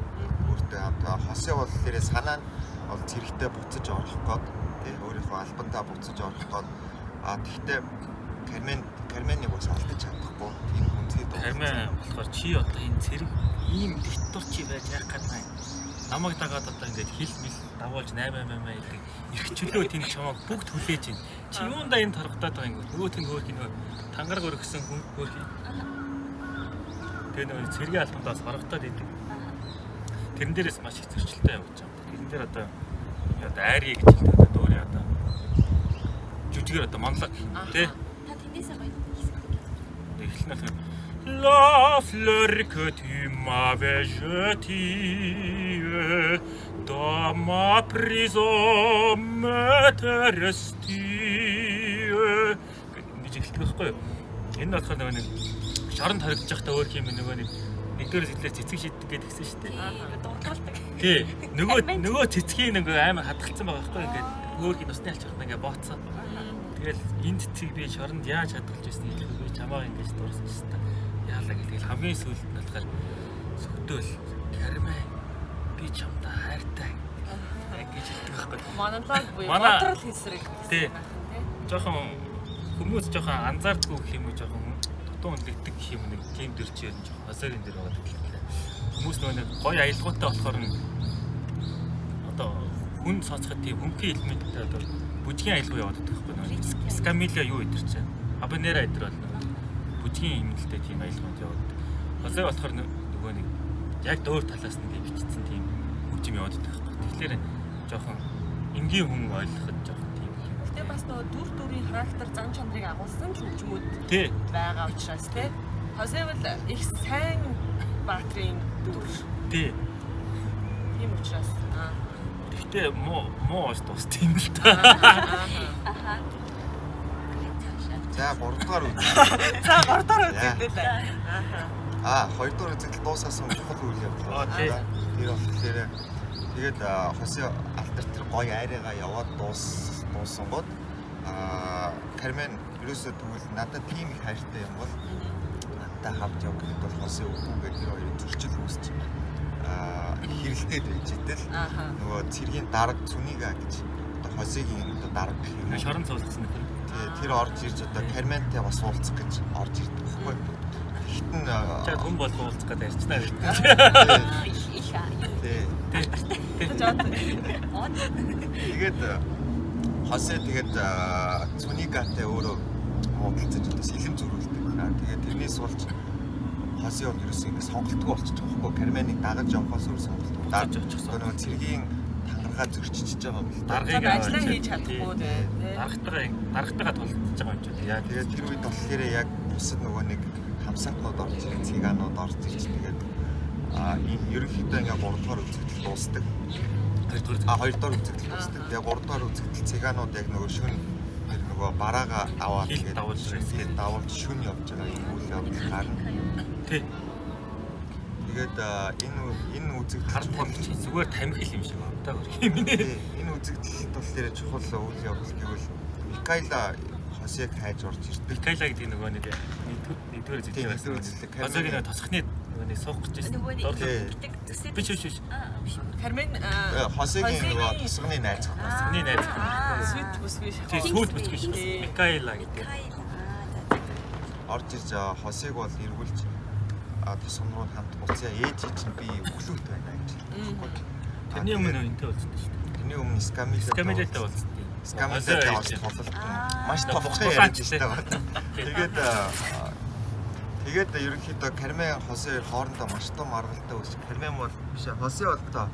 өөртөө хамт. Хосе бол тэрээ санаа нь бол цэрэгтээ буцаж орох гээд тий өөрийнхөө албандаа буцаж орох гээд тэгтээ Карменыг бас алдаж чадахгүй тийм хүнзий дуу. Кармен болохоор чи одоо энэ цэрэг ийм диктатур чи байж яах гээд байна. Намайг дагаад одоо ингээд хил мэл дагуулж 8 8 8 гэдэг эрх чөлөө тэнд чамайг бүгд хүлээж байна. Чи юундаа энэ торгодоод байгаа юм бэ? Нөгөөх нь хөөх нөгөө тангараг өргөсөн хүн хөөх. Тэгээ нөгөө цэргийн албандаас хорогдоод идэг. Тэрэн дээрээс маш их зөрчилтэй явж байгаа. Тэрэн дээр одоо айри гэж хэлдэг одоо дуурай одоо жүжигээр одоо монолог гэх юм тий. Та тэндээсээ гоё хэсэг. Эхлэн нь болохоор La fleur que tu m'avais jetée dans ma prison m'est restée гэж эхэлдэг байхгүй юу? Энэ нь болохоор нөгөө нэг шоронд хоригдож байхдаа өөр юм нөгөө нэг нэгдүгээр сэтгэлээр цэцэг шиддэг гэдэг гисэн шүү дээ. Тий, дурдуулдаг. Тий. Нөгөө цэцгийн нэг амар хадгалсан байгаа байхгүй юу? Ингээд өөр хин усны алчрах ингээд бооцсон. Тэгэл энэ цэцгийг би шоронд яаж хадгалж байсныг хэлэхгүй би чамаа ингэж дурсан ч та. Яалаа гэл хамгийн сүүлд нь болохоор сүгдөөл Кармен би чамдаа хайртай гэж хэлдэг байхгүй. Монолог буюу Манай- бодрол хэсрэг Тий. гэсэн байх нь тий. Жохон хүмүүс жохон анзаардгүй гэх юм уу жохон дутуу үнэлэгдэг гэх юм нэг тийм төр чи ер нь жохон хосорын дээр байгаа гэхэлээ. Хүмүүс нөгөө нэг гоё аялгаутай болохоор нь одоо хүн сонсоход тийм хөнгөн элементтэй одоо бүжгийн аялгау яваад байдаг байхгүй нөгөө Скамилия юу идэр чинь Абанера идэр бол нөгөө бүжгийн хэмнэлтэй тийм аялгаунд яваад. Хосой болохоор нөгөө нэг яг дөөр талаас нь бичсэн тийм хөгжим яваад байдаг байхгүй. Тэгэхээр жоохон энгийн хүн ойлгоход жоохон тийм юм. Гэтэ бас нөгөө дүр дүрийн характер зан чанарыг агуулсан ч хөгжмүүд Тий. байгаа учраас тий. Хосе бол их сайн баатрын дүр. Тий. Тийм учраас аа. Гэхдээ муу муу ус тус тийм л та. Аха. За 3 дугаар үзэгдэл. За 3 дахь үзэгдэл. Аа 2 дугаар үзэгдэл дуусаас өмнө чухал үйл явдал. Аа, тий. Тэр болохоор тэгээд Хосе алтар тэр гоё айрыгаа яваад дуусангууд Кармен ерөөсөө тэгвэл надад тийм их хайртай юм бол надтай хамт яв гэхэд бол Хосе үгүй гэх тэр хоёрын зөрчил үүсч хэрэлдээд байж итэл нөгөө цэргийн дарга Цүнига гэж одоо Хосегийн одоо дарга гэх юм уу. Шорон цуулсан нөхөр. Тий, тэр орж ирж одоо Карментай бас уулзах гэж орж ирдэг байхгүй. Тэгтэн Чад хүн болго уулзах гэдэг ярьчнаа гэж. Их их юу. Тий. Од. Тэгээд Хосе тэгээд Цүнигатай өөрөө муудалцаж одоо сэлэм зөрүүлдэг. Тэгээд тэрнээс болж Хосе бол ерөөсөө ингэ сонголтгүй болчих жоохгүй. Карменыг дагаж явахаас өөр сонголтгүй. Буцаж очих Одоо нөгөө цэргийн тангараа зөрчиж байгаа юм л да. Даргыг Ажиллаа хийж чадахгүй тий. Даргатайгаа тулдж байгаа юм чи. Яа тэгээд тэр үед болохоор яг бусад нөгөө нэг хамсаатнууд орж ирэх, циганууд орж ирж тэгээд ерөнхийдөө ингээ 3 дугаар үзэгдэл дуусдаг. 2 дугаар 2 дугаар үзэгдэл дуусдаг. Тэгээ 3 дугаар үзэгдэл циганууд яг нөгөө шүн тэр нөгөө бараага аваад Хил тэгээд давуулж хил давуулж шүн явж байгаа юм үйл явдал гарна. Тий. Тэгээд энэ үзэгдэл Хар тамхи чи зүгээр тамхи л юм шиг байна. Та юм нэ. Тий, энэ үзэгдэл болохоор чухал үйл явдал гэвэл Микаэла Хосег хайж орж ирдэг. Микаэла гэдэг нөгөө нэг нэгдүгээр Тий, үзэгдэл. нэгдүгээр үзэгдэл. Хосегийн нөгөө тосхны нөгөө нэг суух гэж байсан. Нөгөө нэг Дурлал. ингэдэг зүсээд. Биш биш биш. Аа биш. Кармен Хосегийн нөгөө тосгоны найз охин. Тосгоны найз. Сүт бүсгүй шахав. Тий, сүйт бүсгүй шүү. Тий. Микаэла гэдэг. Микаэла. Аа за за. Орж ирж Хосег бол эргүүлж тосгон руу хамт буцъя. Ээж чинь би өглөөт байна гэж хэлдэг байхгүй. Тэрний өмнө энтэй уулзсан шүү дээ. Тэрний өмнө Скамилатай Скамилатай уулзсан. Скамилатай бас тулалт. Маш товчхон ярьж байгаа. Тэгээд тэгээд ерөнхийдөө Кармен Хосе хоёр хоорондоо маш том аргалтай үүсч Кармен бол биш Хосе бол одоо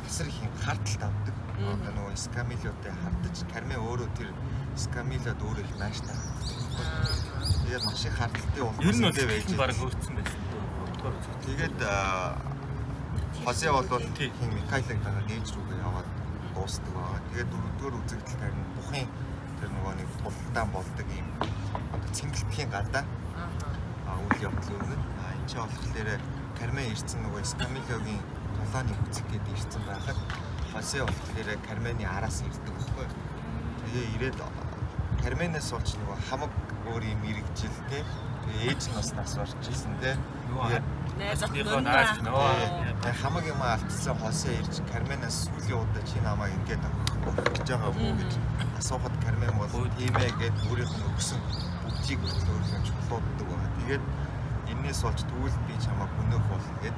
тасар их юм хардталт авдаг. Одоо нөгөө Скамилотой хардаж Кармен өөрөө тэр Скамилод өөрөө их нааштай харддаг. Тэгээд маш их хардталтын Ер нь улмаас бол ингэ байж баг хөөцсөн байсан. Гуравдугаар үзэгдэл. Тэгээд Хосе бол хин Микаэлаг дагаад ээж рүүгээ яваад дуусдаг байгаа. Тэгээд дөрөвдүгээр үзэгдэл харин бухын тэр нөгөө нэг тулалдаан болдог юм одоо цэнгэлдэхийн гадаа үйл явдал өгнө. Энэ чинь болохоор Кармен ирсэн нөгөө Скамилогийн тулааныг үзэх гээд ирсэн байхад Хосе болохоор Кармений араас ирдэг байхгүй. Тэгээ ирээд Карменээс болж нөгөө хамаг өөр юм мэрэгжил те. Тэгээ ээж нь бас нас орж ирсэн те. Нөгөө Найз охин охиныхоо найз охин. Тэгээ хамаг юм алдсан Хосе ирж Карменаас сүүлийн удаа чи намайг ингээд өгөх гэж байгаа юм уу гэж асуухад Кармен бол тийм ээ гэд өөрийнх нь өгсөн бүгдийг хүртэл өөрлөн чулууддаг байгаа. Тэгээд энээс болж тэгвэл би чамайг хөнөөх болно гэд.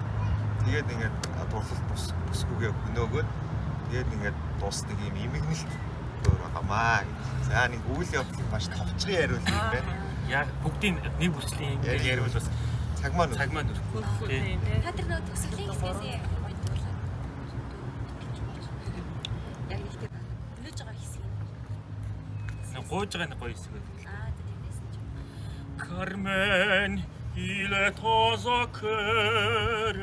Тэгээд ингээд дурлалт бүсгүйгээ хөнөөгөөд тэгээд ингээд дуусдаг юм эмгэнэлт дөр байгаамаа гэж. За нэг үйл явдлыг маш товчхон яриул юм байна. Яг бүгдийн нэг бүрчлийн Яг ингэ яриул бас Цаг маань цаг маань өрөхгүй. Хөрөхгүй Тий. тийм тий. Та тэр нөгөө төгсгөлийн хэсгээс гоё дуурлаа. Яг нэг тэр хөнөөж байгаа хэсэг юм. Нэг гууж байгаа нэг гоё хэсэг байдаг. Аа за тийм байсан ч юм. Carmen, il est aux cœur.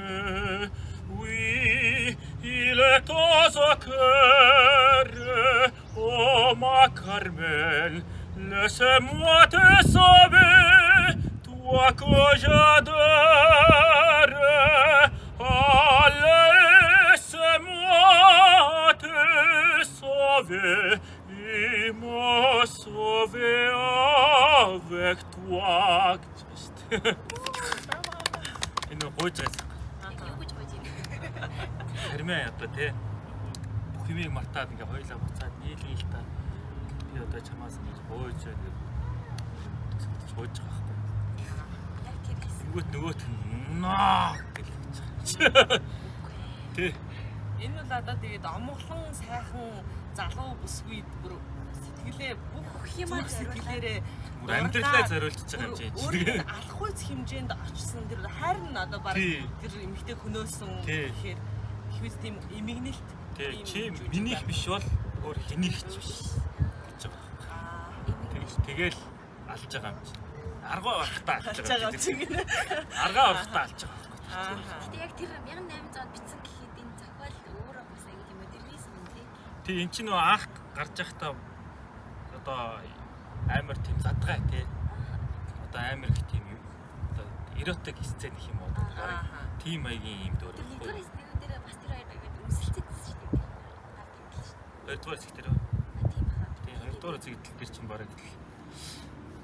Oui, il est aux cœur. Oh ma Carmen, laisse-moi te sauver, toi que j'adore. Ah, laisse-moi te sauver et me sauver avec toi. Энэ гуйж байсан. Яг юу гэж гойж юм. Кармен одоо тий бүх юмыг мартаад ингээ хоёлаа буцаад нийлгий л та. Би одоо чамаас ингэж гуйж байна гэж гуйж байгаа байхгүй. Яг тэр хэсэг. Нөгөөт нөгөөт нь наа гэж хэлж байгаа. Тий. Энэ бол одоо тэгээд омглон сайхан залуу бүсгүй бүр сэтгэлээ бүх Бүх юмаа зүрх сэтгэлээрээ Бүр амьдралаа зориулж байгаа юм чи. Өөр нь алхахуйц хэмжээнд очсон тэр хайр нь одоо баг Тий. тэр эмэгтэй хөнөөсөн Тий. гэхээр ихвэс тийм эмгэнэлт Тий, Тийм чи жүжиг минийх байна. биш бол өөр хэнийх ч биш гэж байгаа. Аа. Тэгэл алж байгаа юм чи. Аргаа орохтой алж Алж байгаа байгаа юм юм чи. чи гинэ. Аргаа орохтой алж байгаа. Аа. Гэтэ яг тэр 1800 онд бичсэн гэхэд энэ зохиол өөрөө бас аягүй тийм модернизм юм тий. Тий, эн чинь нөгөө анх гарч байхдаа одоо амар тийм задгай тий. Одоо амар их тийм юм одоо эротик сцен гэх юм уу одоо барыг тийм маягийн юм дөөр Тэр нэгдүгээр байхгүй. хэсгээр дээр бас тэр хоёр аягүй үнсэлцээдсэн шүү дээ. Гар тэмдэглэж шүү дээ. Хоёрдугаар хэсэг дээр. А тийм баха. Тий, хоёрдугаар зэгдэл дээр чинь барыг л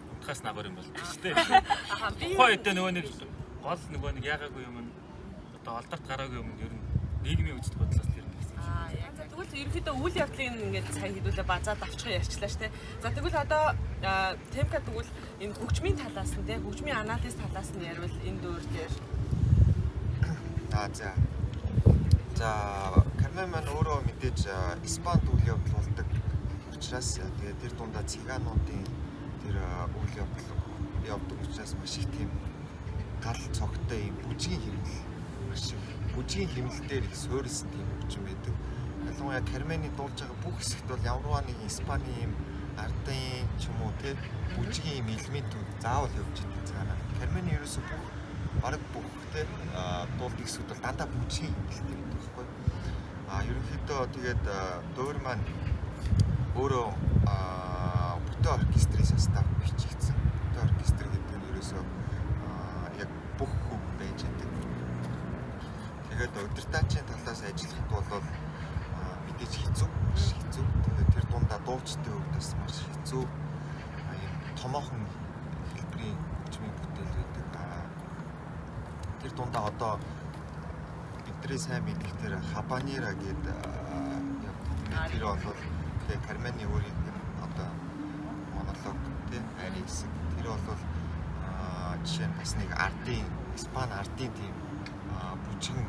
унтахаас нагар юм бол шүү дээ. Аа би Тухайн үедээ нөгөө нэг гол нөгөө нэг яагаагүй юм нь одоо алдарт гараагүй юм нь ер нь нийгмийн үзэл бодлоос л ер нь гэсэн юм шиг. Аа яг. За тэгвэл ерөнхийдөө үйл явдлын ингээд сайн хэдүүлээ базаад авчихсан ярьчлаа штэ. За тэгвэл одоо темка тэгвэл энэ хөгжмийн талаас нь те хөгжмийн анализ талаас нь ярил энэ дөөр дээр. Аа за. За Кармен маань өөрөө мэдээж Испанд үйл явдал болдог учраас тэгээд тэр дундаа цигануудын тэр үйл явдал явдаг учраас маш их тийм гал цогтой юм бүжгийн хэмнэл маш их бүжгийн хэмнэл дээр их суурилсан тийм хөгжим байдаг. Ялангуяа Кармений дуулж байгаа бүх хэсэгт бол ямарваа нэгэн Испани юм ардын ч юм уу те бүжгийн юм элементүүд заавал явж идэг цаанаа. Кармений ерөөсө бүх бараг бүх те дуулдаг хэсгүүд бол дандаа бүжгийн хэмнэлтэй гэдэг байхгүй. А ерөнхийдөө тэгээд дуур маань өөрөө бүтэн оркестрийн состав бичигдсэн. Бүтэн оркестр гэдэг нь ерөөсөө яг бүх хөв байж байдаг. Тэгээд удирдаачийн талаас ажиллахад бол мэдээж хэцүү, маш хэцүү. Тэгээд тэр дундаа дуучдын хувьд бас маш хэцүү. Ийм томоохон хэлбэрийн хөгжмийн бүтээл байдаг. Тэр дундаа одоо бидний сайн мэдих тэр хабанера гэдэг явдаг. Тэгээд тэр бол тэгээ Кармени өөрийнх нь одоо монолог тий хайрын хэсэг. Тэр бол жишээ нь бас нэг ардын Испани ардын тийм бүжгэн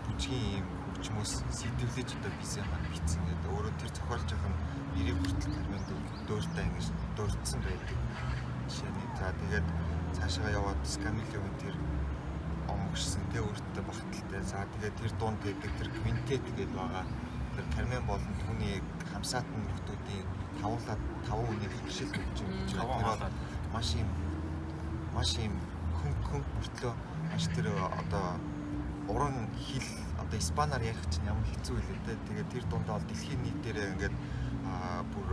бүжгийн юм хөгжмөөс сэдвлэж одоо бисээ маань бичсэн гэдэг. Өөрөө тэр зохиолж байгаа нь нэрийг хүртэл Кармен дөөртэй ингэж дурдсан байдаг. Жишээ нь за тэгээд цаашаа яваад Скамилогийн тэр омогшсон тэ өөртөө багталтай. За тэгээд тэр дунд байдаг тэр квинтет гэдэг байгаа. Тэр Кармен болон түүний хамсаатан нөхдүүдийн тавуулаад таван хүний хөршил хөгжим гэж Таван байна. Тэр бол хоолой. маш юм маш юм хөнгө хөнгө мөртлөө маш тэр одоо уран хэл одоо испанаар ярих чинь ямар хэцүү байлээ те. Тэгээд тэр дундаа бол дэлхийн нийтээрээ ингээд бүр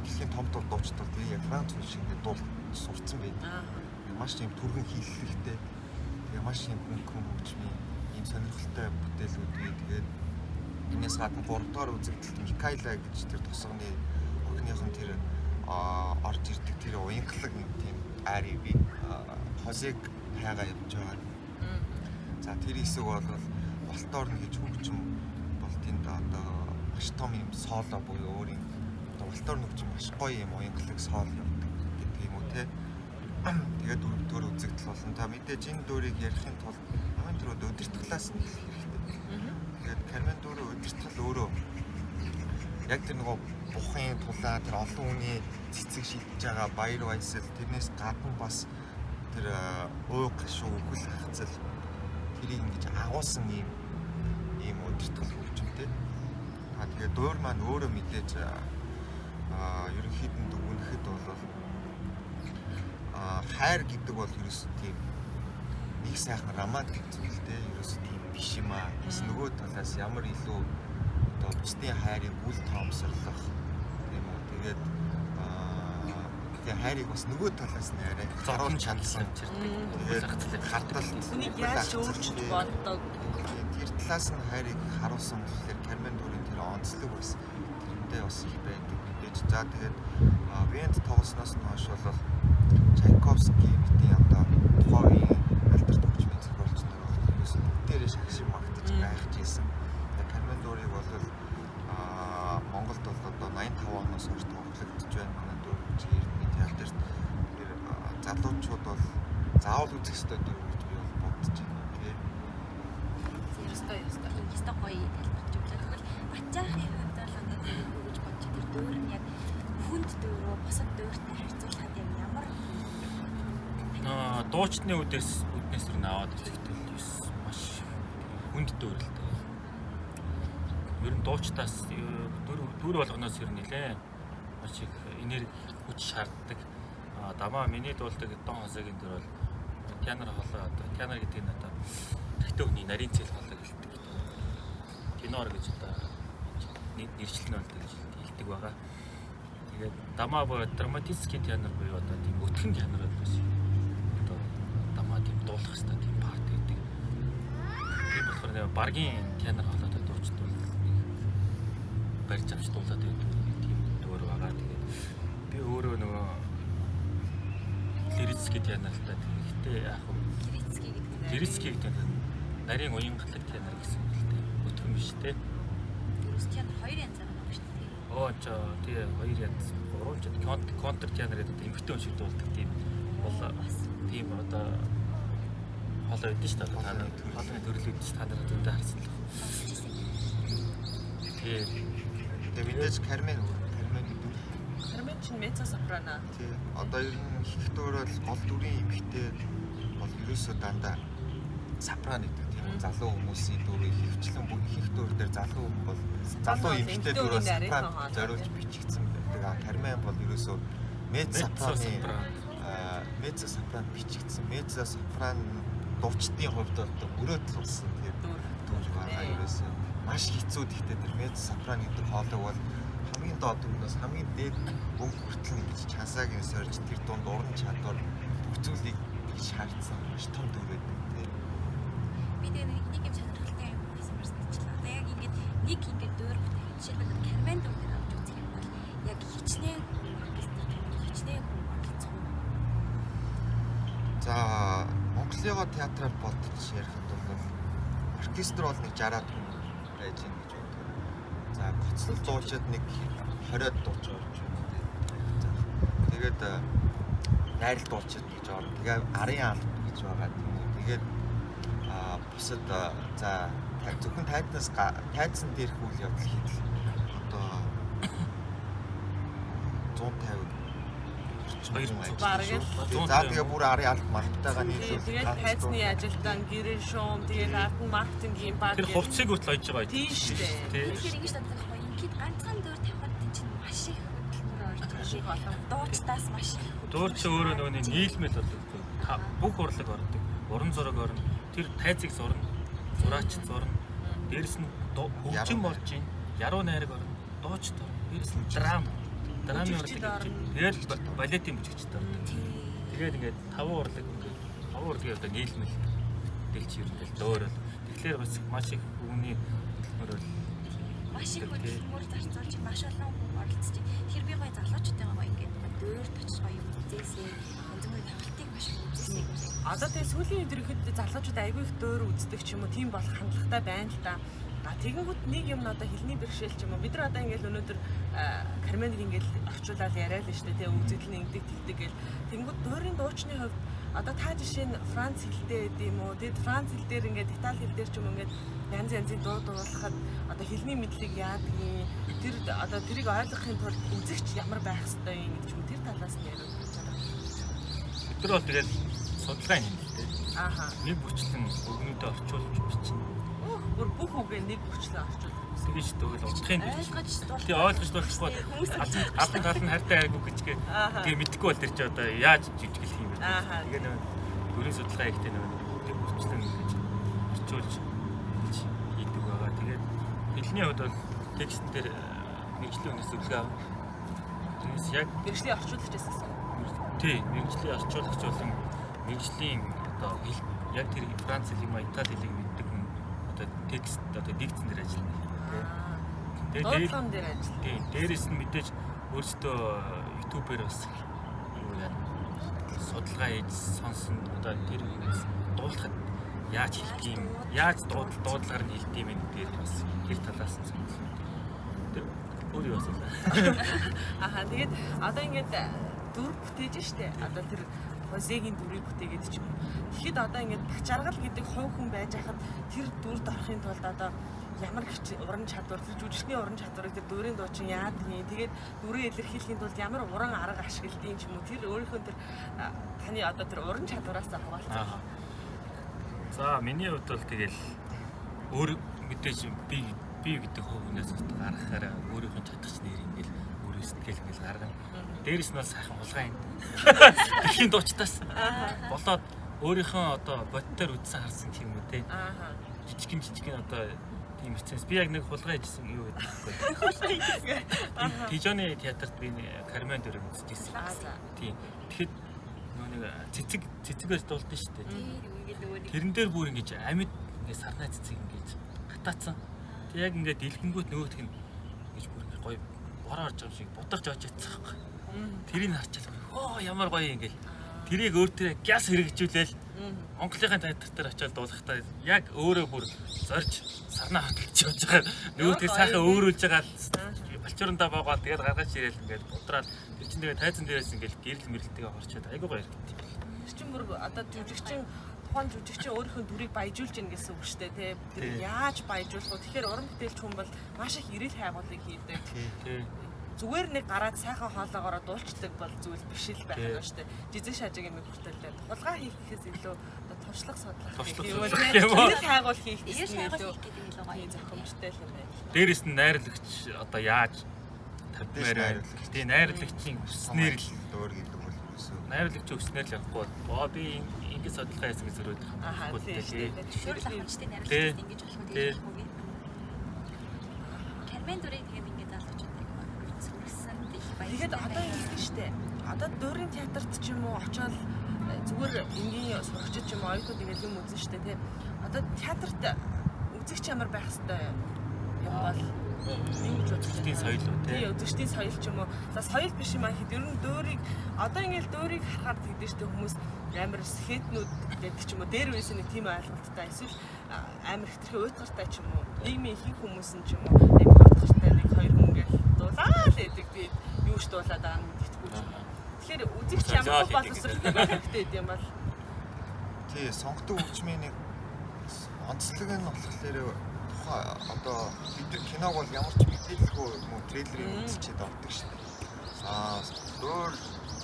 дэлхийн том том дуучид бол тэр яг франц хүн шиг ингээд дуул сурцсан байдаг. Аа. Маш юм түргэн хийллэгтэй. Тэгээ маш юм хөнгө хөгжмийн ийм сонирхолтой бүтээлүүд бий. Тэгээд энэс гадна 3 дугаар үзэгдэлт Микайла гэж тэр тосгоны охиных нь тэр орж ирдэг тэр уянгалаг нэг тийм ари бий. Хосыг хайгаа явж байгаа. За тэр хэсэг бол Волторн гэж хөгжим бол тэнд одоо маш том юм соло буюу өөр юм одоо Волторн хөгжим маш гоё юм уянгалаг соло явдаг гэдэг юм уу те. Тэгээд дөрөвдүгээр үзэгдэл болно. Та мэдээж энэ дөрийг ярихын тулд хамгийн түрүүд удирдахлаас нь эхлэх хэрэгтэй. Тэгээд Кармен дөрөв удирдах өөрөө яг тэр нөгөө бухын тулаа тэр олон хүний цэцэг шидэж байгаа баяр баясгал тэрнээс гадна бас тэр ууг гашуу үхэл хахацал тэрийг ингэж агуулсан ийм ийм удирдгал хөгжимтэй. А тэгээд дуур маань өөрөө мэдээж ерөнхийд нь дүгнэхэд бол хайр гэдэг бол ерөөсөө тийм нэг сайхан романтик зүйл те ерөөсөө тийм биш юм аа. Бас нөгөө талаас ямар илүү одоо бусдын хайрыг үл тоомсорлох тийм үү. Тэгээд тэгээ хайрыг бас нөгөө талаас нь арай Зовлон харуулж чадсан. чирдэг. Тэгээд хардалт Үнийг яаж өөрчилж боддог. Тэгээд тэр талаас нь хайрыг харуулсан болохоор Кармен дүрийн тэр онцлог бас тэрэндээ бас их байдаг мэдээж. За тэгээд Венд тоглосноос нь хойш бол Чайковский мэтийн одоо тухайн үеийн алдарт хөгжмийн зохиолч нар бол ерөөсөө бүгдээрээ шагшин магтаж гайхаж исэн. Тэгээд Кармен дүрийг бол Монголд бол одоо 85 оноос хойш тоглогдож байна. Манай дүр хөгжлийн Эрдэнэ театрт тэр залуучууд бол заавал үзэх ёстой дүр гэж би бол бодож байна. Тий. Ёстой ёстой. Тийм ёстой гоё тайлбарлаж өглөө. Тэгвэл Батжаахын хувьд бол одоо тэр юу гэж бодож тэр дөөр нь яг хүнд дөөрөө бусад дөөртэй харьцуулахад яг ямар Дуучны үдээс үднээс юу аваад үзэхдээ л маш хүнд дөөр л дээ. Ер нь дуучдаас дүр болгоноос ер нь нэлээ маш их энерги хүч шаарддаг. Дамаа миний дуулдаг Дон Хосегийн дүр бол тенор хоолой, одоо тенор гэдэг нь одоо эрэгтэй хүний нарийн цэл хоолой гэлдэг. Тенор гэж одоо нэршил нь болдог гэж хэлдэг байгаа. Тэгээд дамаа буюу драматический тенор буюу одоо тийм өтгөн тенор бол бас одоо дамаа тийм дуулах хэвээр тийм парт гэдэг. Тийм болохоор нэг баргийн тенор хоолойтой дуучид бол нэг барьж авч дуулаад байдаг тийм дүр байгаа. Тэгээд би өөрөө нөгөө лирический тенортай. Гэхдээ яг хөө Лирический гэдэг нь лирический гэдэг нь нарийн уянгалаг тенор гэсэн үг л дээ. Өтгөн биш те. Ерөөс тенор хоёр янзаар байгаа шүү дээ. Оо чоо тий хоёр янз, гурван ч контр тенор гэдэг одоо эмэгтэй хүн шиг дуулдаг тийм бол тийм одоо хоолой өгдөн шүү дээ. Та нар хоолойн төрөл өгдөн шүү. Та нар зөндөө харсан л. Тий. Тэгээ мэдээж Кармен өөр. Кармений дүр. Кармен чинь меццо сопрано. Тий. Одоо ер нь их дүр бол гол дүрийн эмэгтэй бол ерөөсөө дандаа сопрано гэдэг тийм үү? Залуу хүмүүсийн дүр ихэвчлэн бүх их дүр дээр залуу хүн бол залуу эмэгтэй дүр бол сопрано зориулж бичигдсэн байдаг. А Кармен бол ерөөсөө меццо сопраны меццо сопрано бичигдсэн. Меццо сопрано дуучдын хувьд бол мөрөөдөл болсон тэр дүр байгаа ерөөсөө маш хэцүү. Гэхдээ тэр меццо сопрано гэдэг хоолойг бол хамгийн доод дүрнээс хамгийн дээд өнгө хүртэл ингэж чансааг нь сорж тэр дунд уран чадвар бүх зүйлийг ингэж шаардсан маш том дүр байдаг тийм. Би тэгээ нэг юм сонирхолтой юм хийсмээр санагчлаа. Одоо яг ингэж нэг ингэж дөөр бүтээх. Жишээлбэл Кармен дүр дээр авч үзэх юм бол яг хичнээн оркестр хичнээн хүн оролцох уу? За, Монголыгоо театраар бодож ярих юм бол оркестр бол нэг 60-аад хүн байж гин гэж боддог. За, гоцлол дуучид нэг 20-од дууч орж байна тийм. За, тэгээд найрал дуучид гэж орно. Тэгээ арын алба гэж байгаа тийм үү. Тэгээд бусад за зөвхөн тайзнаас тайзан дээрх үйл явдал хийдэл одоо 150 орчим хүн Бараг ажиллаж л шүү. За, тэгээ бүр арын алба малбтайгаа нийлүүл Тэгээд тайзны ажилтан, гэрэл шуум, тэгээд ард нь маркетингийн баг. Тэр хувцсыг хүртэл ойж байгаа. Тийм шүү дээ. Тий. Тэгэхээр ингэж боддог байхгүй ингээд ганцхан дөөр тавихад тийм чинь маш их хөдөлмөр орж Маш их олон. Дуучдаас маш их хөдөлмөр. Дуур чи өөрөө нөгөө нэг нийлмэл болдог. Бүх урлаг ордог. Уран зураг орно. Тэр тайзыг зурна. Зураач зурна. Дээрэс нь хөгжим болж ийн. Яруу найраг орно. Дуучид орно. Дээрэс нь драм. Драмын урлаг Бүжигчид гэж. орно. Тэгэл балетын бүжигчид орно. Тэгээд ингээд таван урлаг ингээд таван урлагийн одоо нийлмэл дэлж ер нь л дөөр бол. Тэгэхээр бас маш их хүний хөдөлмөр бол Маш их хөдөлмөр зарцуулж маш олон хүн оролцож. Тэгэхээр би гоё залуучуудтайгаа гоё ингээд дөөрт очиж гоё юм үзээсэй. Янз бүрийн тоглолтыг маш их үзээсэй гэж. Одоо тэгээ сүүлийн үед ерөнхийдөө залуучууд айгүй их дөөр үздэг ч юм уу тийм болох хандлагатай байна л да. А тэгэнгүүт нэг юм нь одоо хэлний бэрхшээл ч юм уу бид нар одоо ингээл өнөөдөр Карменыг ингээл орчуулаад яриа л шүү дээ тэгээ үзэгдэл нь ингэдэг тэгдэг гэл тэгэнгүүт дөөрийн дуучны хувьд одоо та жишээ нь Франц хэлтэй байд юм уу, тэгэд Франц хэл дээр ингээд Итали хэл дээр ч юм уу ингээд янз янзын дуу дуулахад одоо хэлний мэдлэг яадгийн тэр одоо тэрийг ойлгохын тулд үзэгч ямар байх ёстой юм гэдэг ч юм уу тэр талаас нь яриад байж байгаа. Бид нар бол тэгэл судалгаа хийх л дээ. Ааха. Нэг бүрчлэн өгнүүдээ орчуулж бичнэ. Өөх бүр бүх үгээ нэг бүрчлэн орчуулдаг. Тэгэж тэгвэл утгын бич. Ойлгож дуулах. Тий ойлгож болохгүй албан тал нь хайртай хайргүй гэжгээ. Тэгээ мэдхгүй бол тэр чи одоо яаж жижиглэх юм бэ? Тэгээ нөгөө дүрийн судалгаа хийхдээ нөгөө нэг бүгдийг бүрчлэн ингэж орчуулж ингэж хийдэг байгаа. Тэгээд хэлний хувьд бол текстэн дээр мэргэжлийн хүнээс зөвлөгөө авна. Тэрнээс яг Мэргэжлийн орчуулагч байсан гэсэн. Тий, мэргэжлийн орчуулагч болон мэргэжлийн одоо хэл яг тэр Франц хэл юм а Итали хэлийг мэддэг хүн одоо текст одоо дикцэн дээр ажиллана гэх юм тий. Тэгээд Дуудлогон дээр ажиллана. тий, дээрэс нь мэдээж өөрсдөө YouTube-ээр бас юу яа судалгаа хийж сонсон одоо тэр бас дуулахад яаж хэлдэг юм, яаж дуудлагаар нь хэлдэг юм энэ дээр бас тэр талаас нь сонсон. Тэр өөр юу асуулаа. Аха тэгээд одоо ингээд дүр бүтээж штэ. Одоо тэр Хозегийн дүрийг бүтээгээд ч юм уу. Тэгэхэд одоо ингээд Бачаргал гэдэг хувь хүн байж хахад тэр дүрд орохын тулд одоо ямар уран чадвар, тэр жүжигчний уран чадварыг тэр дүрийн дуучин яадгийн, тэгээд дүрээ илэрхийлэхийн тулд ямар уран арга ашигладгийг ч юм уу, тэр өөрийнхөө тэр таны одоо тэр уран чадвараас хуваалцах. За, миний хувьд бол тэгэл өөр мэдээж би Би гэдэг хувь хүнээс одоо гаргахаараа өөрийнх нь чадах нэр ингээл өөрөө сэтгэл ингээл гаргана. Дээрэс нь бол сайхан хулгай юм. Дэлхийн дуучтаас болоод өөрийнхөө одоо боддоор үдсэн харсан гэх юм уу те. Ааха. Жижигэн жижигэн одоо тийм процесс. Би яг нэг хулгай хийжсэн юу гэдэг вэ? Тижоны театрт би Кармен дүрийг үзчихсэн. Аа за. Тийм. Тэгэхэд нөгөө нэг цэцэг цэцгээс дуулдаг шүү дээ. Тийм ингээд нөгөө нэг Тэрэн дээр бүр ингэж амьд ингэ сарнай цэцэг ингэж хатаацсан. Тэг яг ингэ дэлгэнгүүт нөгөөх нь ингэж бүр ингэ гоё бороо орж байгаа юм шиг бударч очиж ятсан байхгүй. Тэрийг харчаал хөө ямар гоё ингээл тэрийг өөр тэрэ гяс хэрэгжүүлээл Монголын театр дээр очиод дуулахдаа яг өөрөө бүр зорж сарнаа хаталж явж байгаа. Нөгөөдгийг сайхан өөрүүлж байгаа л балчуурандаа боогаад тэгээд гаргаж ирээл ингээд будраад тэр чинь тэгээд тайзан дээрээс ингээд гэрэл мэрэлтэйгээ хорчоод айгуу гоё яригдчих. Тэр чинь бүр одоо жүжигчин тухайн жүжигчин өөрийнхөө дүрийг баяжуулж гин гэсэн үг шүү дээ тий. Тэр Тий. яаж баяжуулах вэ? Тэгэхээр уран бүтээлч хүн бол маш их эрэл хайгуулыг хийдэг. Тий. Тий. Зүгээр нэг гараад сайхан хоолоогоороо дуулцдаг бол зүйл биш л байх Тий. нь шүү дээ. Жижиг шажиг юм хүртэл тулгаа хийх гэхээс илүү одоо туршлага судлах Туршлага гэх юм уу судлах тий. юм уу? Эрэл хайгуул хийх эрэл гэсэн хайгуул илүү хийх гэдэг нь илүү гоё тийм юм. зохимжтой л юм байна. Дээрэс нь найрлагч одоо яаж Дээш тавьмаар байна. найрлагч. Тий, найрлагчийн өснөр л дөөр гэдэг бол ерөөсөө найрлагчийн өснөр л явахгүй. Боо би ингэж судалгаа хийсэн гэж зөрөөд Ахаа хамахгүй тийм шүү тий. дээ. Зөвшөөрөл авахчтай Тий. найруулагч ингэж болох уу Тий. тэгж болох уу гэх. Кармен дүрийг тэгээд ингээд залуучууд нэг сүрсэн их баярлалаа. Тэгээд одоо ингэ шүү дээ. Одоо дөрийн театрт ч юм уу очоод зүгээр энгийн сурагчид ч юм уу оюутнууд ингээл юм үзэн шүү дээ тий. Одоо театрт үзэгч ямар байх хэвээр юм бол юу гэж бодож Үзэгчдийн соёл үү, тий? Тий, үзэгчдийн соёл ч юм уу. За соёл биш юм аа хэд ер нь дөөрийг одоо ингээл дөөрийг харахаар тэгдэж шүү дээ хүмүүс амар схетнүүд гэдэг ч юм уу дээр үеэс нэг тийм ойлголттой эсвэл амар хэтэрхий уйтгартай ч юм уу. Нийгмийн ихэнх хүмүүс нь ч юм уу айгүй уйтгартай нэг хоёр хүн ингээл дуулаа л гэдэг тэгээд юу ч дуулаад байгаа нь мэддэхгүй ч юм уу. Тэгэхээр үзэгч ямар Золиол хийдэг боловсролтой байх хэрэгтэй гэдэг юм бол Тий, сонгодог хөгжмийн нэг онцлог нь болохоор тухайн одоо бид нар киног бол ямар ч мэдээлэлгүй юм уу трейлерыг үзчихэд ордог шүү дээ. Аа, дөөр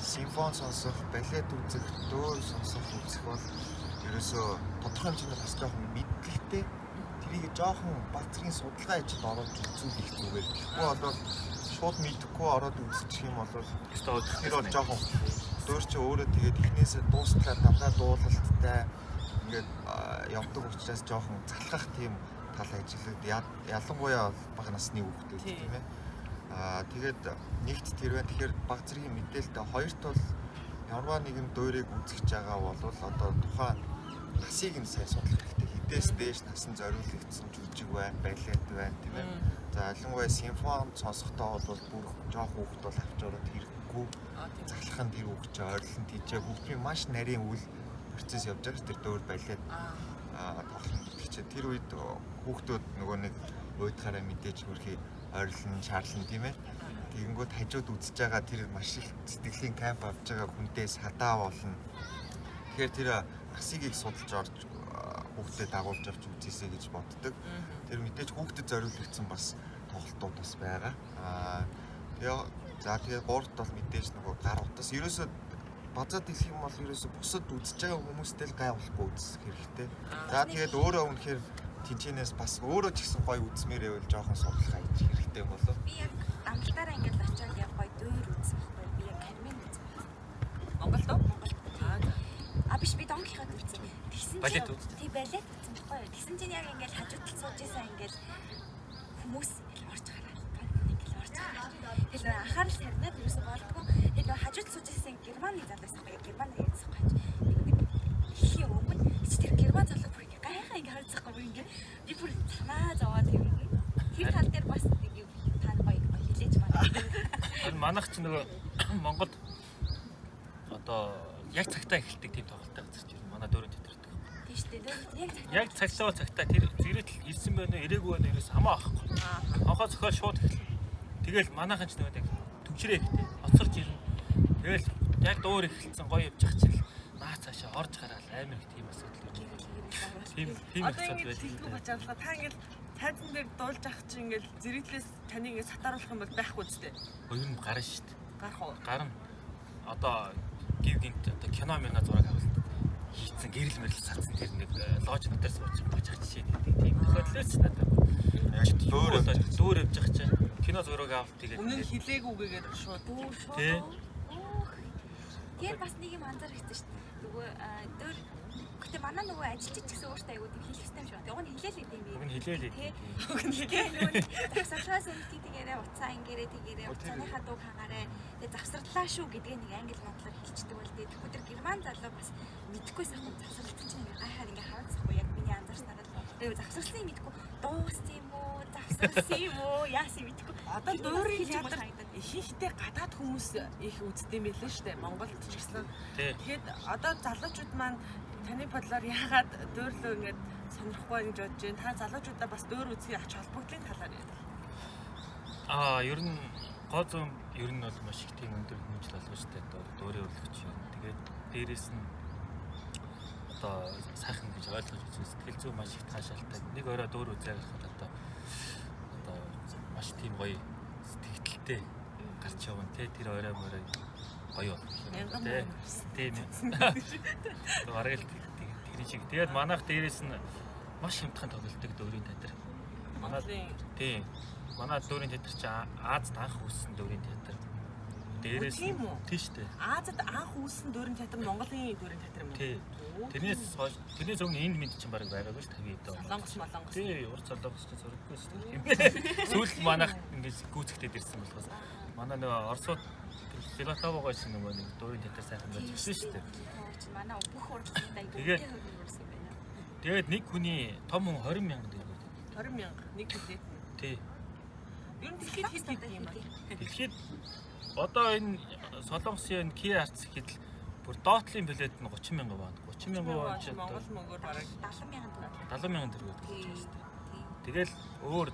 симфони сонсох, балет үзэх, дөөр сонсох үзэх бол ерөөсөө тодорхой хэмжээний бас жоохон мэдлэгтэй тэрийг жоохон баг зэргийн судалгаа хийж оруулж үзүүл их зүгээр. Тэгэхгүй бол шууд мэдэхгүй ороод үзчих юм бол Өстөө Тэр бол жоохон дөөр чи өөрөө тэгээд эхнээсээ дуустлаа дандаа дуулалттай ингээд явдаг учраас жоохон залхах тийм тал ажиглаад ялангуяа бага насны хүүхдүүд Тийм. тийм ээ. Аа тэгээд нэгт тэр байна. Тэгэхээр баг зэргийн мэдээлэлтэй хоёрт бол ямарваа нэгэн дуурийг үзэж байгаа бол одоо тухайн насыг нь сайн судлах хэрэгтэй. Хідээс дээш насан зориулагдсан жүжиг байна, балет байна тийм ээ. За ялангуяа симфони сонсохдоо бол бүр жоох хүүхд бол авч ороод хэрэггүй. аа тийм. Залхах нь тэр хүүхд чинь ойрлон тийчээ хүүхдийн маш нарийн үйл процесс явж байгаа ш тэр дөөр балет Аа тоглоно гэдэг чинь тэр үед хүүхдүүд нөгөө нэг уйдахаараа мэдээж хөрхи ойрлон шаарлан тийм ээ. Тэгэнгүүт хажууд үзэж байгаа тэр маш их сэтгэлийн кайф авч байгаа хүнтэй садаа болно. Тэгэхээр тэр насыг их судалж орж хүүхдэд дагуулж авч үзээсэй гэж боддог. Тэр мэдээж хүүхдэд зориулагдсан бас тоглолтууд бас байгаа. Аа тэгээ за тэгээ гуравт бол мэдээж нөгөө гар утас ерөөсөө базаад хэлэх юм бол ерөөсөө бусад үзэж байгаа хүмүүстэй л гай болохгүй үзэх хэрэгтэй. За тэгээд өөрөө үнэхээр тэнчэнээс бас өөрөө ч гэсэн гоё үзмээр байвал жоохон судалгаа хийж хэрэгтэй юм болов. Би яг амралтаараа ингээд очиод яг гоё дөөр үзсэн байхгүй юу? Би яг Кармен үзсэн. Монголд уу? Монголд. Аа за. А биш би Дон Кихот үзсэн. Тэгсэн Балет чинь үзсэн. тий балет үзсэн байхгүй юу? Тэгсэн чинь яг ингээд хажуу талд сууж исэн ингээд хүмүүс ингээд орж гараад ингээд орж гараад. Тэгэл нөгөө анхаарал сарнаад ерөөсөө болдгоо. Тэгэл нөгөө хажуу талд сууж исэн германы залуус байхгүй юу? Германы ярьсан байхгүй юу? Нэг хэлхийн өмнө чи тэр герман залуу бүр ингээд гайхаа ингээд харагдсан байхгүй юу? Ингээд би бүр санаа зовоод юм. Тэр тал дээр бас нэг юм та гоё гоё хэлээж манай. Харин манайх ч нөгөө Монголд одоо яг цагтаа эхэлдэг тийм тоглолттой газар чинь манай дөрөв театрт. Тийм шүү дээ. Яг цагтаа. Яг цагтаа бол цагтаа тэр зэрэгтэл ирсэн байна уу, ирээгүй байна уу ерөөс хамаа авахгүй. Анхаа зохиол шууд эхэлнэ. Тэгэл манайхан ч нөгөө нэг түгжрээ ихтэй хоцорч ирнэ. Тэгэл яг дуур эхэлсэн гоё явж ах чинь наа цаашаа орж гараал амар их тийм асуудал байна. Тийм тийм их Одоо асуудал ингэж байдаг. хэлдэггүй бачаалгаа та ингэж тайзан дээр дуулж ах чинь ингэж зэрэглээс таныг ингэ сатааруулах юм бол байхгүй үстэй. Ер нь гарна шүү дээ. Гарах уу? Гарна. Одоо гів гинт одоо кино мина зураг авалт. хийцэн гэрэл мэрэл цацсан тэр нэг лож дотор сууж бажах жишээ гэдэг тийм тохиолдол ч надад. Яг дөөр Дөөр дөөр явж байгаа чинь кино зураг авалт тэгээд Өмнө нь хилээгүүгээгээд шууд Бүү шууд. Тий. Өөх. Тэр бас нэг юм анзаарчихсан шүү дээ. Нөгөө дөр гэтээ манай нөгөө ажилчид ч гэсэн өөртөө айгуу тийм хэлэх хэрэгтэй юм шиг байна. Уг нь хэлээл идэм би. Уг нь хэлээл Тий. идэв. Уг нь хэлээл нөгөө завсарлаас өмнө тэгээрээ уцаа ингээрээ тэгээрээ уцааныхаа дууг хагаарэ. Тэгээ завсарлаа шүү гэдгээ нэг англи монголоор хэлчихдэг бол тэгээ тэгэхгүй тэр герман залуу бас мэдэхгүйс ах завсарласан чинь ингээ гайхаад ингээ харуулсахгүй яг миний анзаарснаар л тэгээ завсарласан юм мэдэхгүй дууссан юм уу завсарласан юм уу яасан юм мэдэхгүй. Одоо Тэр нь бас дуурийн хэлж байгаа театр санагдаад. ихэнхдээ гадаад хүмүүс их үздэг юм байлээ шүү дээ. Монголд ч гэсэн. Тий. Тэгээд одоо залуучууд маань таны бодлоор яагаад дөөрлөө ингээд сонирхгүй байна гэж бодож байна. Та залуучуудаа бас дөөр үзхийн ач холбогдлын талаар яриа. Аа ер нь гоо зүүн ер нь бол маш их тийм өндөр хэмжил олгож штэ дуурийн урлагч юм. Тэгээд дээрэс нь одоо сайхан гэж ойлгож үзсэн сэтгэл зүй маш их таашаалтай. Нэг орой дуур үзээ гэхэд одоо одоо маш тийм гоё сэтгэлтэй гарч явна те тэр орой морой гоё болох юм Мянган те. мөнгө. Тийм ээ. Бараг л тэр шиг. Тэгээд манайх дээрэс нь маш хямдхан тоглолдог дүүрийн театр. Манай Монголын тийм. Манай дүүрийн театр чи Азад анх үүссэн дүүрийн театр. Дээрээс Тийм үү? Тийм шүү дээ. Азад анх үүссэн дүүрийн театр Монголын дүүрийн театр юм уу? Тий. Тэрнээс хойш тэрнээс өмнө энд мэд чинь бараг байгаагүй шүү 50 эд он. Солонгос молонгос. Тий, урд солонгос чинь зураггүй шүү дээ. Тийм ээ. Сүүлд манайх ингэж гүйцэгдээд ирсэн болохоос манай нөгөө Оросууд Филатовогоо байсан нөгөө нэг дүүрийн театр сайхан байж ирсэн шүү дээ. Чи манай бүх урлагтай айгуу Тэгээд- үнэтэй хөрөнгө оруулсан юм байна. Тэгээд нэг хүний том хүн 20 мянган төгрөг. 20 мянга нэг билет нь. Тий. Ер нь дэлхийд хэд хэд юм бэ? Дэлхийд одоо энэ Солонгосын энэ Kia Arts гэхэд л бүр доотлын билет нь 30 мянган вон. 30 мянган вон чи Монгол мөнгөөр бараг 70 мянган төгрөг. 70 мянган төгрөг гэж байна шүү дээ. Тэгэл өөр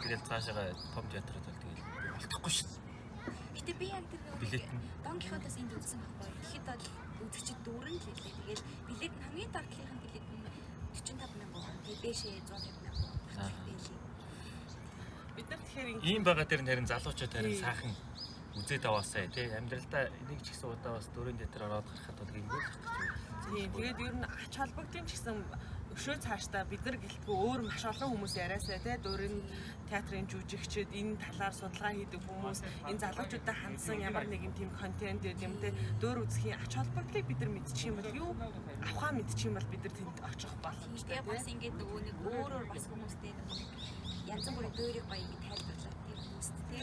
тэгэл цаашаага том театрууд бол тэгэл болтохгүй шүү дээ. Гэтэ би яг тэр Билет нөгөө нь. Дон Кихотос энд үзсэн байхгүй. Тэгэхэд бол үзэгчид дүүрэн л хэлээ. Тэгэл билет нь хамгийн доотлынх нь билет нь 45 мянган вон. Тэгээ дээшээ 150 мянган вон Аа. багцлах байлээ. бид нар тэгэхээр ингэ Ийм байгаа дээр нь харин залуучууд харин Тий. сайхан үзээд аваасай тий. Амьдралдаа нэг ч ихсэн удаа бас дөрөв театр ороод гарахад бол гингүй л гэж байна. Тийм тэгээд ер нь ач холбогдлын ч гэсэн өшөө цаашдаа бид нар гэлтгүй өөр маш олон хүмүүс яриасаа те дөрөн театрын жүжигчид энэ талаар судалгаа хийдэг хүмүүс энэ залуучуудад хандсан ямар нэгэн тийм контент гэдэг юм те дөөр үзхийн ач холбогдлыг бид нар мэдчих юм бол юу авахаа мэдчих юм бол бид нар тэнд очих боломжтой Тэгээ бас ингээд нөгөө нэг өөр өөр бас хүмүүстэй нөгөө нэг янз бүрийн дөөрийг гоё ингээд тайлбарлаад тэр хүмүүст те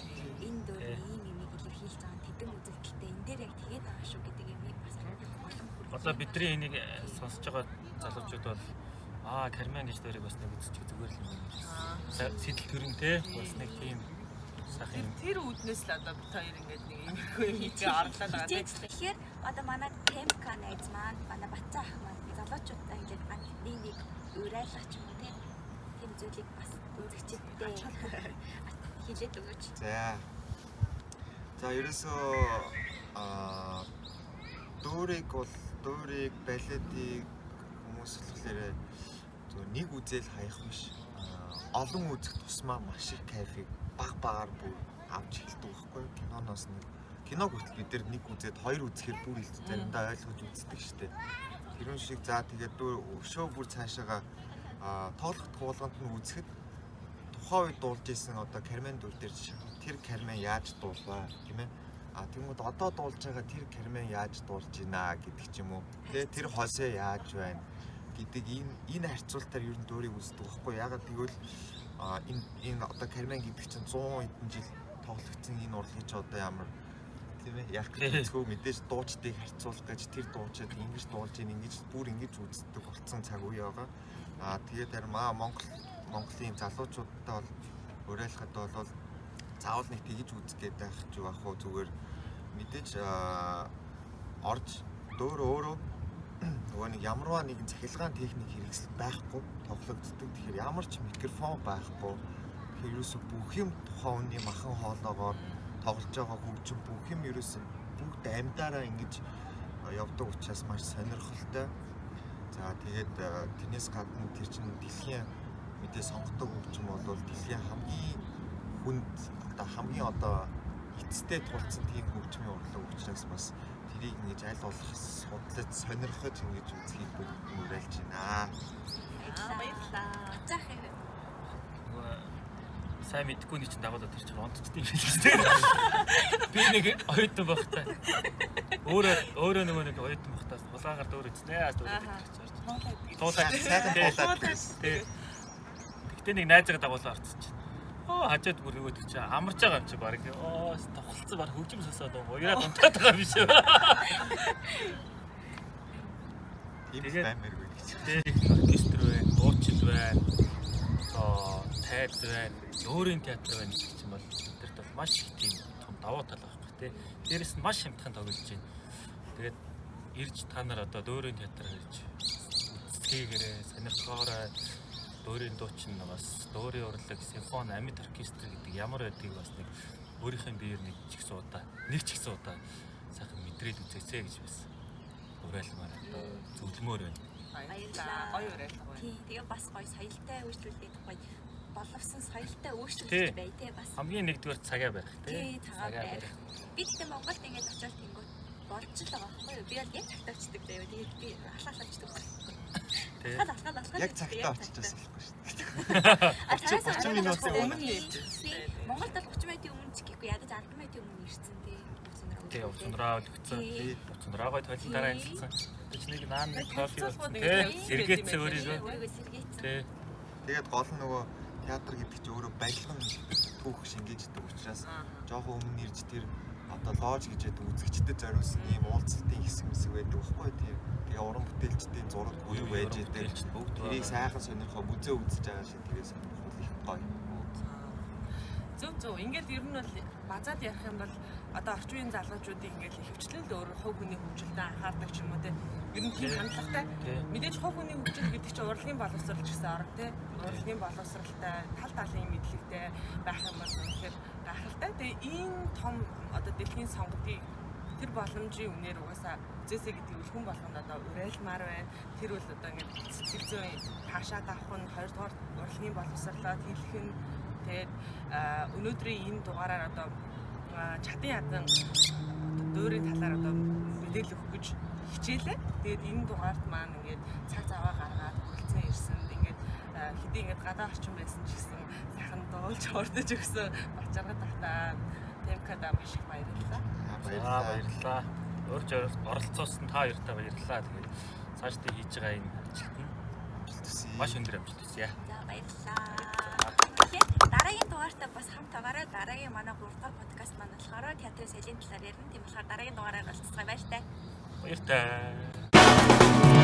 энэ дөөр ийм имийг илэрхийлж байгаа тэдэн үзэгдэлтэй энэ дээр яг тэгээд байгаа шүү гэдэг юмыг бас олон хүргэх. Одоо бидний энийг сонсож байгаа залуучууд бол аа Кармен гэж дөрийг бас нэг үзчих зүгээр л юм байна гэж. Сэтэл төрөн те бас нэг тийм сайхан юм. Тэр үүднээс л одоо бид хоёр ингээд нэг иймэрхүү юм хийгээ орлоод байгаа тийм. Тэгэхээр одоо манай Темка найз маань, манай Батцаа ах маань залуучуудаа ингээд ганц нэг нэг уриалгах ч юм уу тийм тийм зүйлийг бас үзэгчдээ хэлээд өгөөч. За. За ерөөсөө аа дүүрийг бол дүүрийг балетыг хүмүүс болохоор зөв нэг үзэл хаях биш. Аа, олон үзэх тусмаа маш их кайфыг баг багаар бүр авч эхэлдэг байхгүй юу? Киноноос нэг кино хүртэл бид нар нэг үзээд хоёр үзэхээр бүр илүү заримдаа ойлгож үздэг штэ. Тэрүүн шиг за тэгээд дүүр өшөө бүр цаашаага аа тоглох туулганд нь үзэхэд тухайн үед дуулж исэн одоо Кармен дүр дээр жишээ нь тэр Кармен яаж дуулваа тийм ээ а тэгмүүд одоо дуулж байгаа тэр Кармен яаж дуулж байна гэдэг ч юм уу тий тэр Хосе яаж байна гэдэг энэ энэ харьцуултаар ер нь дүүрийг үздэг байхгүй ягаад гэвэл а, энэ энэ одоо Кармен гэдэг чинь 100 хэдэн жил тоглогдсон энэ урлагийн чи одоо ямар тийм ээ яах гэж үзэхөө мэдээж дуучдыг харьцуулах гэж тэр дуучид ингэж дуулж ийн ингэж бүр ингэж үздэг болцсон цаг үе байгаа. Аа тэгээд харин маа Монгол Монголын залуучуудтай бол уриалахад бол заавал нэг тэгж үзэх гээд байх ч юу ах уу зүгээр мэдээж аа, орж дөөр өөрөө нөгөө нэг ямарваа нэгэн цахилгаан техник хэрэгсэл байхгүй тоглогддог. Тэгэхээр ямар ч микрофон байхгүй. Тэгэхээр ерөөсө бүх юм тухайн хүний махан хоолоогоор тоглож байгаа хөгжим бүх юм ерөөсө бүгд амьдаараа ингэж явдаг учраас маш сонирхолтой. За тэгээд тэрнээс гадна тэр чинь дэлхийн мэдээ сонгодог хөгжим бол дэлхийн хамгийн хүнд одоо хамгийн одоо эцэстээ тулцсан тийм хөгжмийн урлаг учраас бас Тэрийг ингэж аль болох судлаж сонирхож ингэж үзхийг бүгд уриалж байна. Баярлалаа. Ачаах юм. Нөгөө сайн мэдгүй нэг чинь дагуулад тэр чинь онцчтой юм шиг л дээ. Би нэг оюутан байхдаа өөрөө өөрөө нөгөө нэг оюутан байхдаа хулгаагаар дөөр үзнэ аа дөөр гэж орж. Туулаад Сайхан туулаад Тий. Тэгтээ нэг найзгаа дагуулаад орсон чинь. Оо хажууд бүр нөгөө чинь амарч байгаа юм чи баг. Оо тохолцсон баг хөгжим сонсоод уяраад унтаад байгаа юм биш үү. Тийм Тэгээд- баймааргүй гэж. Тий. Оркестр байна, дуучин байна. Одоо тайз байна, өөрийн театр байна гэдэг чинь бол бидэрт бол маш их тийм том давуу тал байхгүй тий. Дээрэс нь маш хямдхан тоглож байна. Тэгээд ирж та нар одоо өөрийн театр ирж үзцгээгээрээ сонирхоорой. Өөрийн дуучин бас өөрийн урлаг, симфони, амьд оркестр гэдэг ямар байдгийг бас нэг өөрийнхөө биеэр нэг ч ихсэн удаа, нэг ч ихсэн удаа сайхан мэдрээд үзээсэй гэж бас уриалмаар одоо зөвлөмөр байна. Баярлалаа. Гоё уриалга байна. Тий. Тэгээ бас гоё соёлтой үйлчлүүлэх гоё боловсон соёлтой Тий. үйлчлүүлж бай тээ бас. Хамгийн нэгдүгээр цагаа барих Тий, тий. цагаа барих. Би тэгтээ Монголд ингэж очиод тэнгүүт болж л байгаа байхгүй юу? Би бол яг цагтаа очдөг заяа. Тэгээд би алхаал очдөг. Тий. Алхаал алхаал алхаал. Яг цагтаа очиж бас болохгүй шүү дээ. А цагаас 30 минутын өмнө өмнө. ирж Тий. Монголд бол 30 минутын өмнө ч гэхгүй ядаж 10 минутын өмнө ирсэн тий. Тий, увцнараа өлгцэн. Тий. Увцнараа гой тойлон дараа янзлсан. Тэг чи нэг наан нэг кофе Танилцуулгууд болсон ингэж тий. явуулсан Сэргээцсэн байт юм өөрийгөө. Өөрийгөө сэргээцсэн. Тий. Тэгээд гол нь нөгөө театр гэдэг чинь өөрөө барилган түүх шингээждэг учраас жоохон өмнө ирж тэр одоо лож гэж яддаг үзэгчдэд зориулсан ийм уулзалтын хэсэг мэсэг байдаг байхгүй тийм. Тэгээ уран бүтээлчдийн зураг Үе бүлэг үе байж уран идэг. бүтээлчд бүгд Тэрийг байгаа. сайхан сонирхоо музей үзэж байгаа шиг тэрийг сонирхол их гоё. Зөв зөв. Ингээд ер нь бол базаад ярих юм бол одоо орчин үеийн залуучуудыг ингээд ихэвчлэн л өөр хувь хүний хөгжилдөө анхаардаг ч юм уу те. Ер нь тийм Тий. хандлагатай. Тий. Мэдээж хувь хүний хөгжил гэдэг чинь урлагийн боловсрал ч гэсэн орно те. Урлагийн боловсралтай, тал талын мэдлэгтэй байх юм бол үнэхээр гайхалтай. Тэгээ ийм том одоо дэлхийн сонгодыг тэр боломжийн үнээр угаасаа үзээсэй гэдэг үл хүн болгонд одоо уриалмаар байна. Тэр бол одоо ингээд сэтгэл зүйн таашаад авах нь хоёрдугаар урлагийн боловсрлоо хэлэх нь тэгээд өнөөдрийн энэ дугаараар одоо чадан ядан одоо дуурийн талаар одоо мэдээлэл өгөх гэж хичээлээ. Тэгээд энэ дугаарт маань ингээд цаг заваа гаргаад хүрэлцэн ирсэн. Ингээд хэдий ингээд гадаа орчин байсан ч гэсэн сайхан дуулж хордож өгсөн бачаргад тахтаа Темкада маш их баярлалаа. За баярлалаа. Урьж оролцуулсан та хоёртаа баярлалаа. Тэгээд цаашдаа хийж байгаа энэ ажилд нь Амжилт хүсье. маш өндөр амжилт хүсье. За баярлалаа. Тэгэхээр дараагийн дугаартаа бас хамт байгаарай. Дараагийн манай 3 дугаар подкаст маань болохоор театрын соёлын талаар ярина. Тийм болохоор дараагийн дугаараар уулзцгаая. Баяртай. Баяртай.